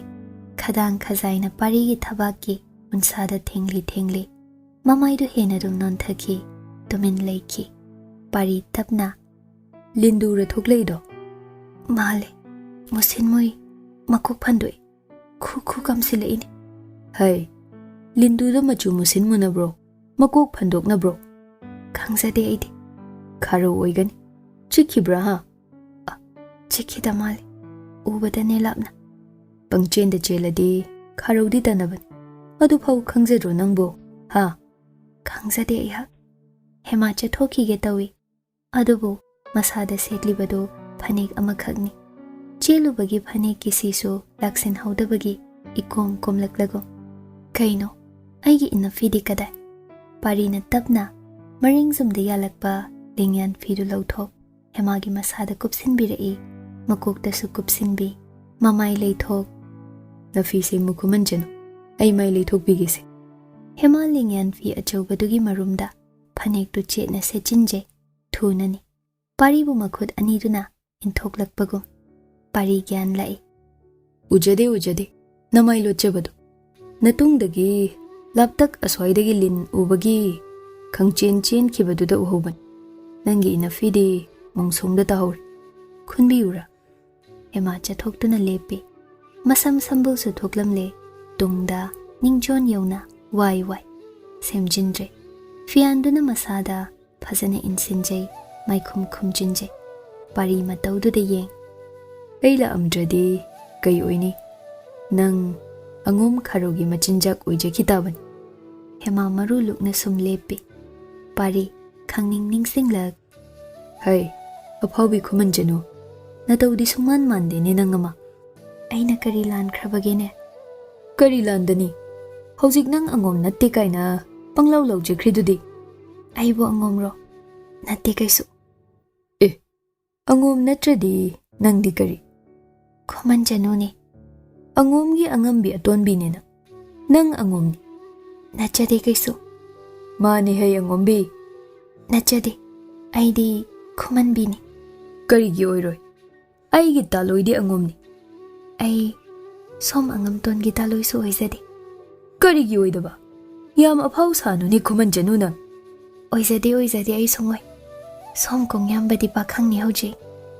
ꯈꯗꯥꯡ ꯈꯖꯥꯏꯅ ꯄꯥꯔꯤꯒꯤ ꯊꯕꯥꯛꯀꯤ ꯎꯟꯁꯥꯗ ꯊꯦꯡꯂꯤ ꯊꯦꯡꯂꯤ꯫ ꯃꯃꯥꯏꯗꯨ ꯍꯦꯟꯅ ꯑꯗꯨꯝ ꯅꯣꯟꯊꯈꯤ, ꯇꯨꯃꯤꯟ ꯂꯩꯈꯤ꯫ ꯄꯥꯔꯤ ꯇꯞꯅ, "ꯂꯤꯟꯗꯨꯔ ꯊꯣꯛꯂꯛꯏꯗꯣ?" "ꯃꯥꯜꯂꯦ꯫ ꯃꯨꯁꯤꯟ ꯃꯨꯏ, ꯃꯀꯣꯛ ꯐꯟꯗꯣꯛꯏ꯫ ꯈꯨ ꯈꯨ ꯀꯝꯁꯤꯜꯂꯛꯏꯅꯦ꯫" "ꯍꯩ, ꯂꯤꯟꯗꯨꯗꯣ ꯃꯆꯨ ꯃꯨꯁꯤꯟ ꯃꯨꯅꯕ꯭ꯔꯣ? ꯃꯀꯣꯛ ꯐꯟꯗꯣꯛꯅꯕ꯭ꯔꯣ?" "ꯈꯪꯖꯗꯦ ꯑꯩꯗꯤ꯫" "ꯈꯥꯔꯧ ꯑꯣꯏꯒꯅꯤ꯫ ꯆꯤꯛꯈꯤꯕ꯭ꯔꯥ ꯍꯥ?" "ꯑ, ꯆꯦꯛꯈꯤꯗ ꯃꯥꯜꯂꯤ꯫ ꯎꯕꯗꯅꯦ ꯂꯥꯞꯅ꯫ ꯄꯪꯆꯦꯟꯗ ꯆꯦꯜꯂꯗꯤ ꯈꯥꯔꯧꯗꯤ ꯇꯅꯕꯅꯤ꯫ ꯑꯗꯨꯐꯥꯎ ꯈꯪꯖꯗ꯭ꯔꯣ ꯅꯪꯕꯨ? ꯍꯥ? ꯈꯪꯖꯗꯦ ꯑꯩꯍꯥꯛ꯫ ꯍꯦꯃꯥ ꯆꯠꯊꯣꯛꯈꯤꯒꯦ ꯇꯧꯏ꯫ ꯑꯗꯨꯕꯨ ꯃꯁꯥꯗ ꯁꯦꯠꯂꯤꯕꯗꯨ ꯐꯅꯦꯛ ꯑꯃꯈꯛꯅꯤ꯫ ꯆꯦꯜꯂꯨꯕꯒꯤ ꯐꯅꯦꯛꯀꯤ ꯁꯤꯁꯨ ꯂꯥꯛꯁꯤꯟꯍꯧꯗꯕꯒꯤ ꯏꯀꯣꯝ ꯀꯣꯝꯂꯛꯂꯒꯨꯝ꯫ "ꯀꯩꯅꯣ? ꯑꯩꯒꯤ ꯏꯅꯐꯤꯗꯤ ꯀꯗꯥꯏ?" ꯄꯥꯔꯤꯅ ꯇꯞꯅ ꯃꯔꯤꯡ ꯖꯨꯝꯗ ꯌꯥꯜꯂꯛꯄ ꯂꯦꯡꯌꯥꯟ ꯐꯤꯗꯨ ꯂꯧꯊꯣꯛ ꯍꯦꯃꯥꯒꯤ ꯃꯁꯥꯗ ꯀꯨꯞꯁꯤꯟꯕꯤꯔꯛꯏ꯫ ꯃꯀꯣꯛꯇꯁꯨ ꯀꯨꯞꯁꯤꯟꯕꯤ꯫ ꯃꯃꯥꯏ ꯂꯩꯊꯣꯛ꯫ "ꯅꯐꯤꯁꯦ ꯃꯨꯈꯨꯃꯟꯖꯅꯨ, ꯑꯩ ꯃꯥꯏ ꯂꯩꯊꯣꯛꯄꯤꯒꯦꯁꯦ꯫" ꯍꯦꯃꯥ ꯂꯦꯡꯌꯥꯟ ꯐꯤ ꯑꯆꯧꯕꯗꯨꯒꯤ ꯃꯔꯨꯝꯗ ꯐꯅꯦꯛꯇꯨ ꯆꯦꯠꯅ ꯁꯦꯠꯆꯤꯟꯖꯩ꯫ ꯊꯨꯅꯅꯤ꯫ ꯄꯥꯔꯤꯕꯨ ꯃꯈꯨꯠ ꯑꯅꯤꯗꯨꯅ ꯏꯟꯊꯣꯛꯂꯛꯄꯒꯨꯝ꯫ ꯄꯥꯔꯤ ꯒ꯭ꯌꯥꯟ ꯂꯥꯛꯏ꯫ "ꯎꯖꯗꯦ, ꯎꯖꯗꯦ, ꯅꯃꯥꯏ ꯂꯣꯠꯆꯕꯗꯨ꯫ ꯅꯇꯨꯡꯗꯒꯤ ꯂꯥꯞꯇꯛ ꯑꯁ꯭ꯋꯥꯏꯗꯒꯤ ꯂꯤꯟ ꯎꯕꯒꯤ ꯈꯪꯆꯦꯟ ꯆꯦꯟꯈꯤꯕꯗꯨꯗ ꯎꯍꯧꯕꯅꯤ꯫ ꯅꯪꯒꯤ ꯏꯅꯐꯤꯗꯤ ꯃꯣꯡꯁꯣꯡꯗ ꯇꯥꯍꯧꯔꯦ꯫ ꯈꯨꯟꯕꯤꯌꯨꯔꯥ?" ꯍꯦꯃꯥ ꯆꯠꯊꯣꯛꯇꯨꯅ ꯂꯦꯞꯄꯤ꯫ ꯃꯁꯝ ꯁꯝꯕꯨꯜꯁꯨ ꯊꯣꯛꯂꯝꯂꯦ꯫ ꯇꯨꯡꯗ ꯅꯤꯡꯖꯣꯟ ꯌꯧꯅ ꯋꯥꯏ ꯋꯥꯏ꯫ ꯁꯦꯝꯖꯤꯟꯗ꯭ꯔꯦ꯫ ꯐꯤꯌꯥꯟꯗꯨꯅ ꯃꯁꯥꯗ ꯐꯖꯅ ꯏꯟꯁꯤꯟꯖꯩ, ꯃꯥꯏꯈꯨꯝ ꯈꯨꯝꯖꯤꯟꯖꯩ꯫ ꯄꯥꯔꯤ ꯃꯇꯧꯗꯨꯗ ꯌꯦꯡ꯫ "ꯑꯩ ꯂꯥꯛꯑꯝꯗ꯭ꯔꯗꯤ ꯀꯩ ꯑꯣꯏꯅꯤ? ꯅꯪ ꯑꯉꯣꯝ ꯈꯥꯔꯧꯒꯤ ꯃꯆꯤꯟꯖꯥꯛ ꯑꯣꯏꯖꯈꯤ ꯇꯥꯕꯅꯤ꯫" ꯍꯦꯃꯥ ꯃꯔꯨ ꯂꯨꯛꯅ ꯁꯨꯝ ꯂꯦꯞꯄꯤ꯫ ꯄꯥꯔꯤ ꯈꯪꯅꯤꯡ ꯅꯤꯡꯁꯤꯡꯂꯛ꯫ "ꯍꯩ, ꯑꯐꯥꯎꯕꯤ ꯈꯨꯃꯟꯖꯅꯨ, ꯅꯇꯧꯗꯤ ꯁꯨꯡꯃꯥꯟ ꯃꯥꯟꯗꯦꯅꯦ ꯅꯪ ꯑꯃ꯫" "ꯑꯩꯅ ꯀꯔꯤ ꯂꯥꯟꯈ꯭ꯔꯕꯒꯦꯅꯦ?" "ꯀꯔꯤ ꯂꯥꯟꯗꯅꯤ? ꯍꯧꯖꯤꯛ ꯅꯪ ꯑꯉꯣꯝ ꯅꯠꯇꯦ ꯀꯥꯏꯅ ꯄꯪꯂꯥꯎ ꯂꯥꯎꯖꯈ꯭ꯔꯤꯗꯨꯗꯤ?" "ꯑꯩꯕꯨ ꯑꯉꯣꯝꯔꯣ? ꯅꯠꯇꯦ ꯀꯩꯁꯨ꯫" "ꯑꯦ, ꯑꯉꯣꯝ ꯅꯠꯇ꯭ꯔꯗꯤ ꯅꯪꯗꯤ ꯀꯔꯤ?" "ꯈꯨꯃꯟꯖꯅꯨꯅꯦ꯫" "ꯑꯉꯣꯝꯒꯤ ꯑꯉꯝꯕꯤ ꯑꯇꯣꯟꯕꯤꯅꯦ ꯅꯪ꯫ ꯅꯪ ꯑꯉꯣꯝꯅꯤ꯫" "ꯅꯠꯆꯗꯦ ꯀꯩꯁꯨ꯫" "ꯃꯥꯅꯤ ꯍꯩ ꯑꯉꯣꯝꯕꯤ꯫" "ꯅꯠꯆꯗꯦ, ꯑꯩꯗꯤ ꯈꯨꯃꯟꯕꯤꯅꯤ꯫" "ꯀꯔꯤꯒꯤ ꯑꯣꯏꯔꯣꯏ? ꯑꯩꯒꯤ ꯇꯥꯂꯣꯏꯗꯤ ꯑꯉꯣꯝꯅꯤ꯫" "ꯑꯩ ꯁꯣꯝ ꯑꯉꯝꯇꯣꯟꯒꯤ ꯇꯥꯂꯣꯏꯁꯨ ꯑꯣꯏꯖꯗꯦ꯫" "ꯀꯔꯤꯒꯤ ꯑꯣꯏꯗꯕ? ꯌꯥꯝ ꯑꯐꯥꯎ ꯁꯥꯅꯨꯅꯦ ꯈꯨꯃꯟꯖꯅꯨ ꯅꯪ꯫" "ꯑꯣꯏꯖꯗꯦ, ꯑꯣꯏꯖꯗꯦ, ꯑꯩ ꯁꯨꯡꯑꯣꯏ꯫ ꯁꯣꯝ ꯀꯣꯡꯌꯥꯝꯕꯗꯤ ꯄꯥꯈꯪꯅꯤ ꯍꯧꯖꯤꯛ꯫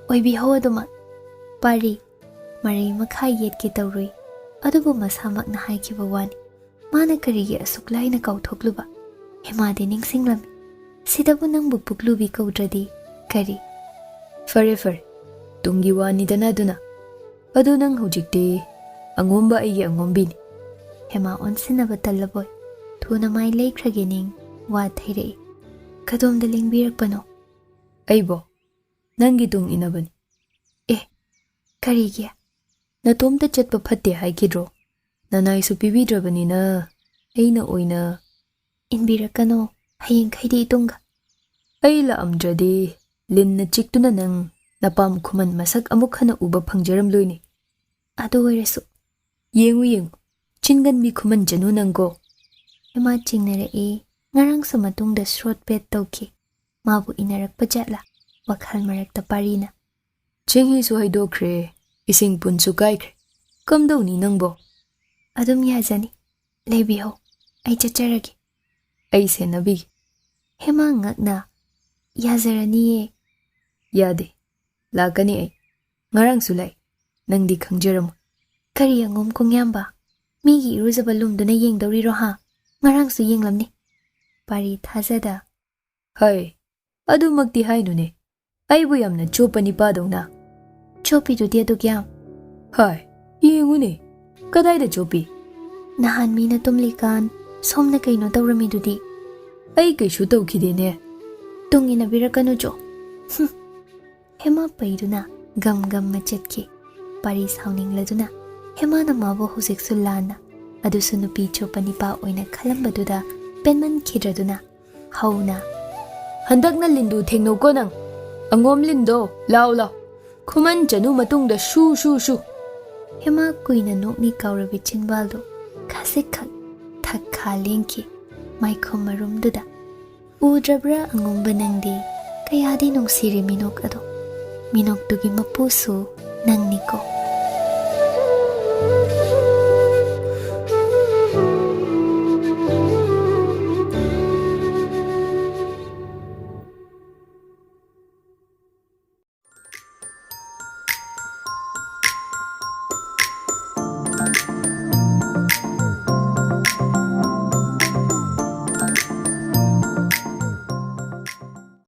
ꯑꯣꯏꯕꯤꯍꯧ ꯑꯗꯨꯃꯛ꯫" ꯄꯥꯔꯤ ꯃꯔꯩ ꯃꯈꯥ ꯌꯦꯠꯀꯦ ꯇꯧꯔꯨꯏ, ꯑꯗꯨꯕꯨ ꯃꯁꯥꯃꯛꯅ ꯍꯥꯏꯈꯤꯕ ꯋꯥꯅꯤ꯫ ꯃꯥꯅ ꯀꯔꯤꯒꯤ ꯑꯁꯨꯛ ꯂꯥꯏꯅ ꯀꯥꯎꯊꯣꯛꯂꯨꯕ? ꯍꯦꯃꯥꯗꯤ ꯅꯤꯡꯁꯤꯡꯂꯝꯃꯤ꯫ "ꯁꯤꯗꯕꯨ ꯅꯪꯕꯨ ꯄꯨꯛꯂꯨꯕꯤ ꯀꯧꯗ꯭ꯔꯗꯤ ꯀꯔꯤ?" "ꯐꯔꯦ, ꯐꯔꯦ, ꯇꯨꯡꯒꯤ ꯋꯥꯅꯤꯗꯅ ꯑꯗꯨꯅ꯫ ꯑꯗꯨ ꯅꯪ ꯍꯧꯖꯤꯛꯇꯤ ꯑꯉꯣꯝꯕ ꯑꯩꯒꯤ ꯑꯉꯣꯝꯕꯤꯅꯤ꯫ ꯍꯦꯃꯥ ꯑꯣꯟꯁꯤꯟꯅꯕ ꯇꯜꯂꯕꯣꯏ ꯊꯨꯅ ꯃꯥꯏ ꯂꯩꯈ꯭ꯔꯒꯦ ꯅꯤꯡ ꯋꯥ ꯊꯩꯔꯛꯏ꯫ "ꯀꯗꯣꯝꯗ ꯂꯦꯡꯕꯤꯔꯛꯄꯅꯣ?" "ꯑꯩꯕꯣ ꯅꯪꯒꯤ ꯇꯨꯡ ꯏꯟꯅꯕꯅꯤ꯫" "ꯑꯦ, ꯀꯔꯤꯒꯤ?" "ꯅꯇꯣꯝꯇ ꯆꯠꯄ ꯐꯠꯇꯦ ꯍꯥꯏꯈꯤꯗ꯭ꯔꯣ? ꯅꯅꯥꯏꯁꯨ ꯄꯤꯕꯤꯗ꯭ꯔꯕꯅꯤꯅ ꯑꯩꯅ ꯑꯣꯏꯅ..." "ꯏꯟꯕꯤꯔꯛꯀꯅꯣ, ꯍꯌꯦꯡꯈꯩꯗꯤ ꯏꯇꯨꯡꯒ꯫" "ꯑꯩ ꯂꯥꯛꯑꯝꯗ꯭ꯔꯗꯤ ꯂꯤꯟꯅ ꯆꯤꯛꯇꯨꯅ ꯅꯪ ꯅꯄꯥꯝ ꯈꯨꯃꯟ ꯃꯁꯛ ꯑꯃꯨꯛ ꯍꯟꯅ ꯎꯕ ꯐꯪꯖꯔꯝꯂꯣꯏꯅꯦ꯫" "ꯑꯗꯨ ꯑꯣꯏꯔꯁꯨ..." "ꯌꯦꯡꯉꯨ ꯌꯦꯡꯉꯨ, ꯆꯤꯟꯒꯟꯕꯤ ꯈꯨꯃꯟ ꯆꯅꯨ ꯅꯪꯀꯣ!" ꯍꯦꯃꯥ ꯆꯤꯡꯅꯔꯛꯏ꯫ ꯉꯔꯥꯡꯁꯨ ꯃꯇꯨꯡꯗ ꯁ꯭ꯔꯣꯠ ꯄꯦꯠ ꯇꯧꯈꯤ꯫ ꯃꯥꯕꯨ ꯏꯟꯅꯔꯛꯄ ꯖꯥꯠꯂꯥ? ꯋꯥꯈꯜ ꯃꯔꯛꯇ ꯄꯥꯔꯤꯅ꯫ "ꯆꯦꯡꯍꯤꯁꯨ ꯍꯩꯗꯣꯛꯈ꯭ꯔꯦ, ꯏꯁꯤꯡ ꯄꯨꯟꯁꯨ ꯀꯥꯏꯈ꯭ꯔꯦ꯫ ꯀꯝꯗꯧꯅꯤ ꯅꯪꯕꯣ?" "ꯑꯗꯨꯝ ꯌꯥꯖꯅꯤ꯫ ꯂꯩꯕꯤꯍꯧ, ꯑꯩ ꯆꯠꯆꯔꯒꯦ꯫" "ꯑꯩ ꯁꯦꯟꯅꯕꯤꯒꯦ꯫" ꯍꯦꯃꯥ ꯉꯛꯅ, "ꯌꯥꯖꯔꯅꯤꯌꯦ꯫" "ꯌꯥꯗꯦ, ꯂꯥꯛꯀꯅꯤ ꯑꯩ꯫ ꯉꯔꯥꯡꯁꯨ ꯂꯥꯛꯏ, ꯅꯪꯗꯤ ꯈꯪꯖꯔꯝꯃꯣꯏ꯫" "ꯀꯔꯤ ꯑꯉꯣꯝ ꯀꯣꯡꯌꯥꯝꯕ? ꯃꯤꯒꯤ ꯏꯔꯨꯖꯕ ꯂꯨꯝꯗꯨꯅ ꯌꯦꯡꯗꯧꯔꯤꯔꯣ ꯍꯥ? ꯉꯔꯥꯡꯁꯨ ꯌꯦꯡꯂꯝꯅꯤ꯫" ꯄꯥꯔꯤ ꯊꯥꯖꯗ꯫ "ꯍꯩ, ꯑꯗꯨꯃꯛꯇꯤ ꯍꯥꯏꯅꯨꯅꯦ, ꯑꯩꯕꯨ ꯌꯥꯝꯅ ꯆꯣꯞꯄ ꯅꯤꯄꯥꯗꯧꯅ꯫" "ꯆꯣꯞꯄꯤꯗꯨꯗꯤ ꯑꯗꯨꯛ ꯌꯥꯝ?" "ꯍꯥꯏ, ꯌꯦꯡꯉꯨꯅꯦ, ꯀꯗꯥꯏꯗ ꯆꯣꯞꯄꯤ?" "ꯅꯍꯥꯟ ꯃꯤꯅ ꯇꯨꯝꯂꯤꯀꯥꯟ ꯁꯣꯝꯅ ꯀꯩꯅꯣ ꯇꯧꯔꯝꯃꯤꯗꯨꯗꯤ?" "ꯑꯩ ꯀꯩꯁꯨ ꯇꯧꯈꯤꯗꯦꯅꯦ꯫" "ꯇꯨꯡ ꯏꯟꯅꯕꯤꯔꯛꯀꯅꯨ ꯆꯣ꯫" ꯍꯨꯝ꯫ Hema ꯄꯩꯗꯨꯅ gum gum ꯃꯆꯠꯈꯤ꯫ ꯄꯥꯔꯤ ꯁꯥꯎꯅꯤꯡꯂꯗꯨꯅ ꯍꯦꯃꯥꯅ ꯃꯥꯕꯨ ꯍꯧꯖꯤꯛꯁꯨ ꯂꯥꯟꯅ, ꯑꯗꯨꯁꯨ ꯅꯨꯄꯤ ꯆꯣꯞꯄ ꯅꯤꯄꯥ ꯑꯣꯏꯅ ꯈꯜꯂꯝꯕꯗꯨꯗ ꯄꯦꯟꯃꯟꯈꯤꯗ꯭ꯔꯗꯨꯅ ꯍꯧꯅ, "ꯍꯟꯗꯛꯅ ꯂꯤꯟꯗꯨ ꯊꯦꯡꯅꯧꯀꯣ ꯅꯪ꯫ ꯑꯉꯣꯝ ꯂꯤꯟꯗꯣ, ꯂꯥꯎ ꯂꯥꯎ꯫ ꯈꯨꯃꯟ ꯆꯅꯨ ꯃꯇꯨꯡꯗ ꯁꯨ ꯁꯨ ꯁꯨ꯫" ꯍꯦꯃꯥ ꯀꯨꯏꯅ ꯅꯣꯛꯅꯤ ꯀꯥꯎꯔꯕꯤ ꯆꯤꯟꯕꯥꯜꯗꯨ ꯈꯖꯤꯛꯈꯛ ꯊꯛꯈꯥ ꯂꯦꯡꯈꯤ ꯃꯥꯏꯈꯨꯝ ꯃꯔꯨꯝꯗꯨꯗ꯫ "ꯎꯗ꯭ꯔꯕ꯭ꯔꯥ ꯑꯉꯣꯝꯕ ꯅꯪꯗꯤ? ꯀꯌꯥꯗꯤ ꯅꯨꯡꯁꯤꯔꯦ ꯃꯤꯅꯣꯛ ꯑꯗꯣ꯫ ꯃꯤꯅꯣꯛꯇꯨꯒꯤ ꯃꯄꯨꯁꯨ ꯅꯪꯅꯤꯀꯣ꯫"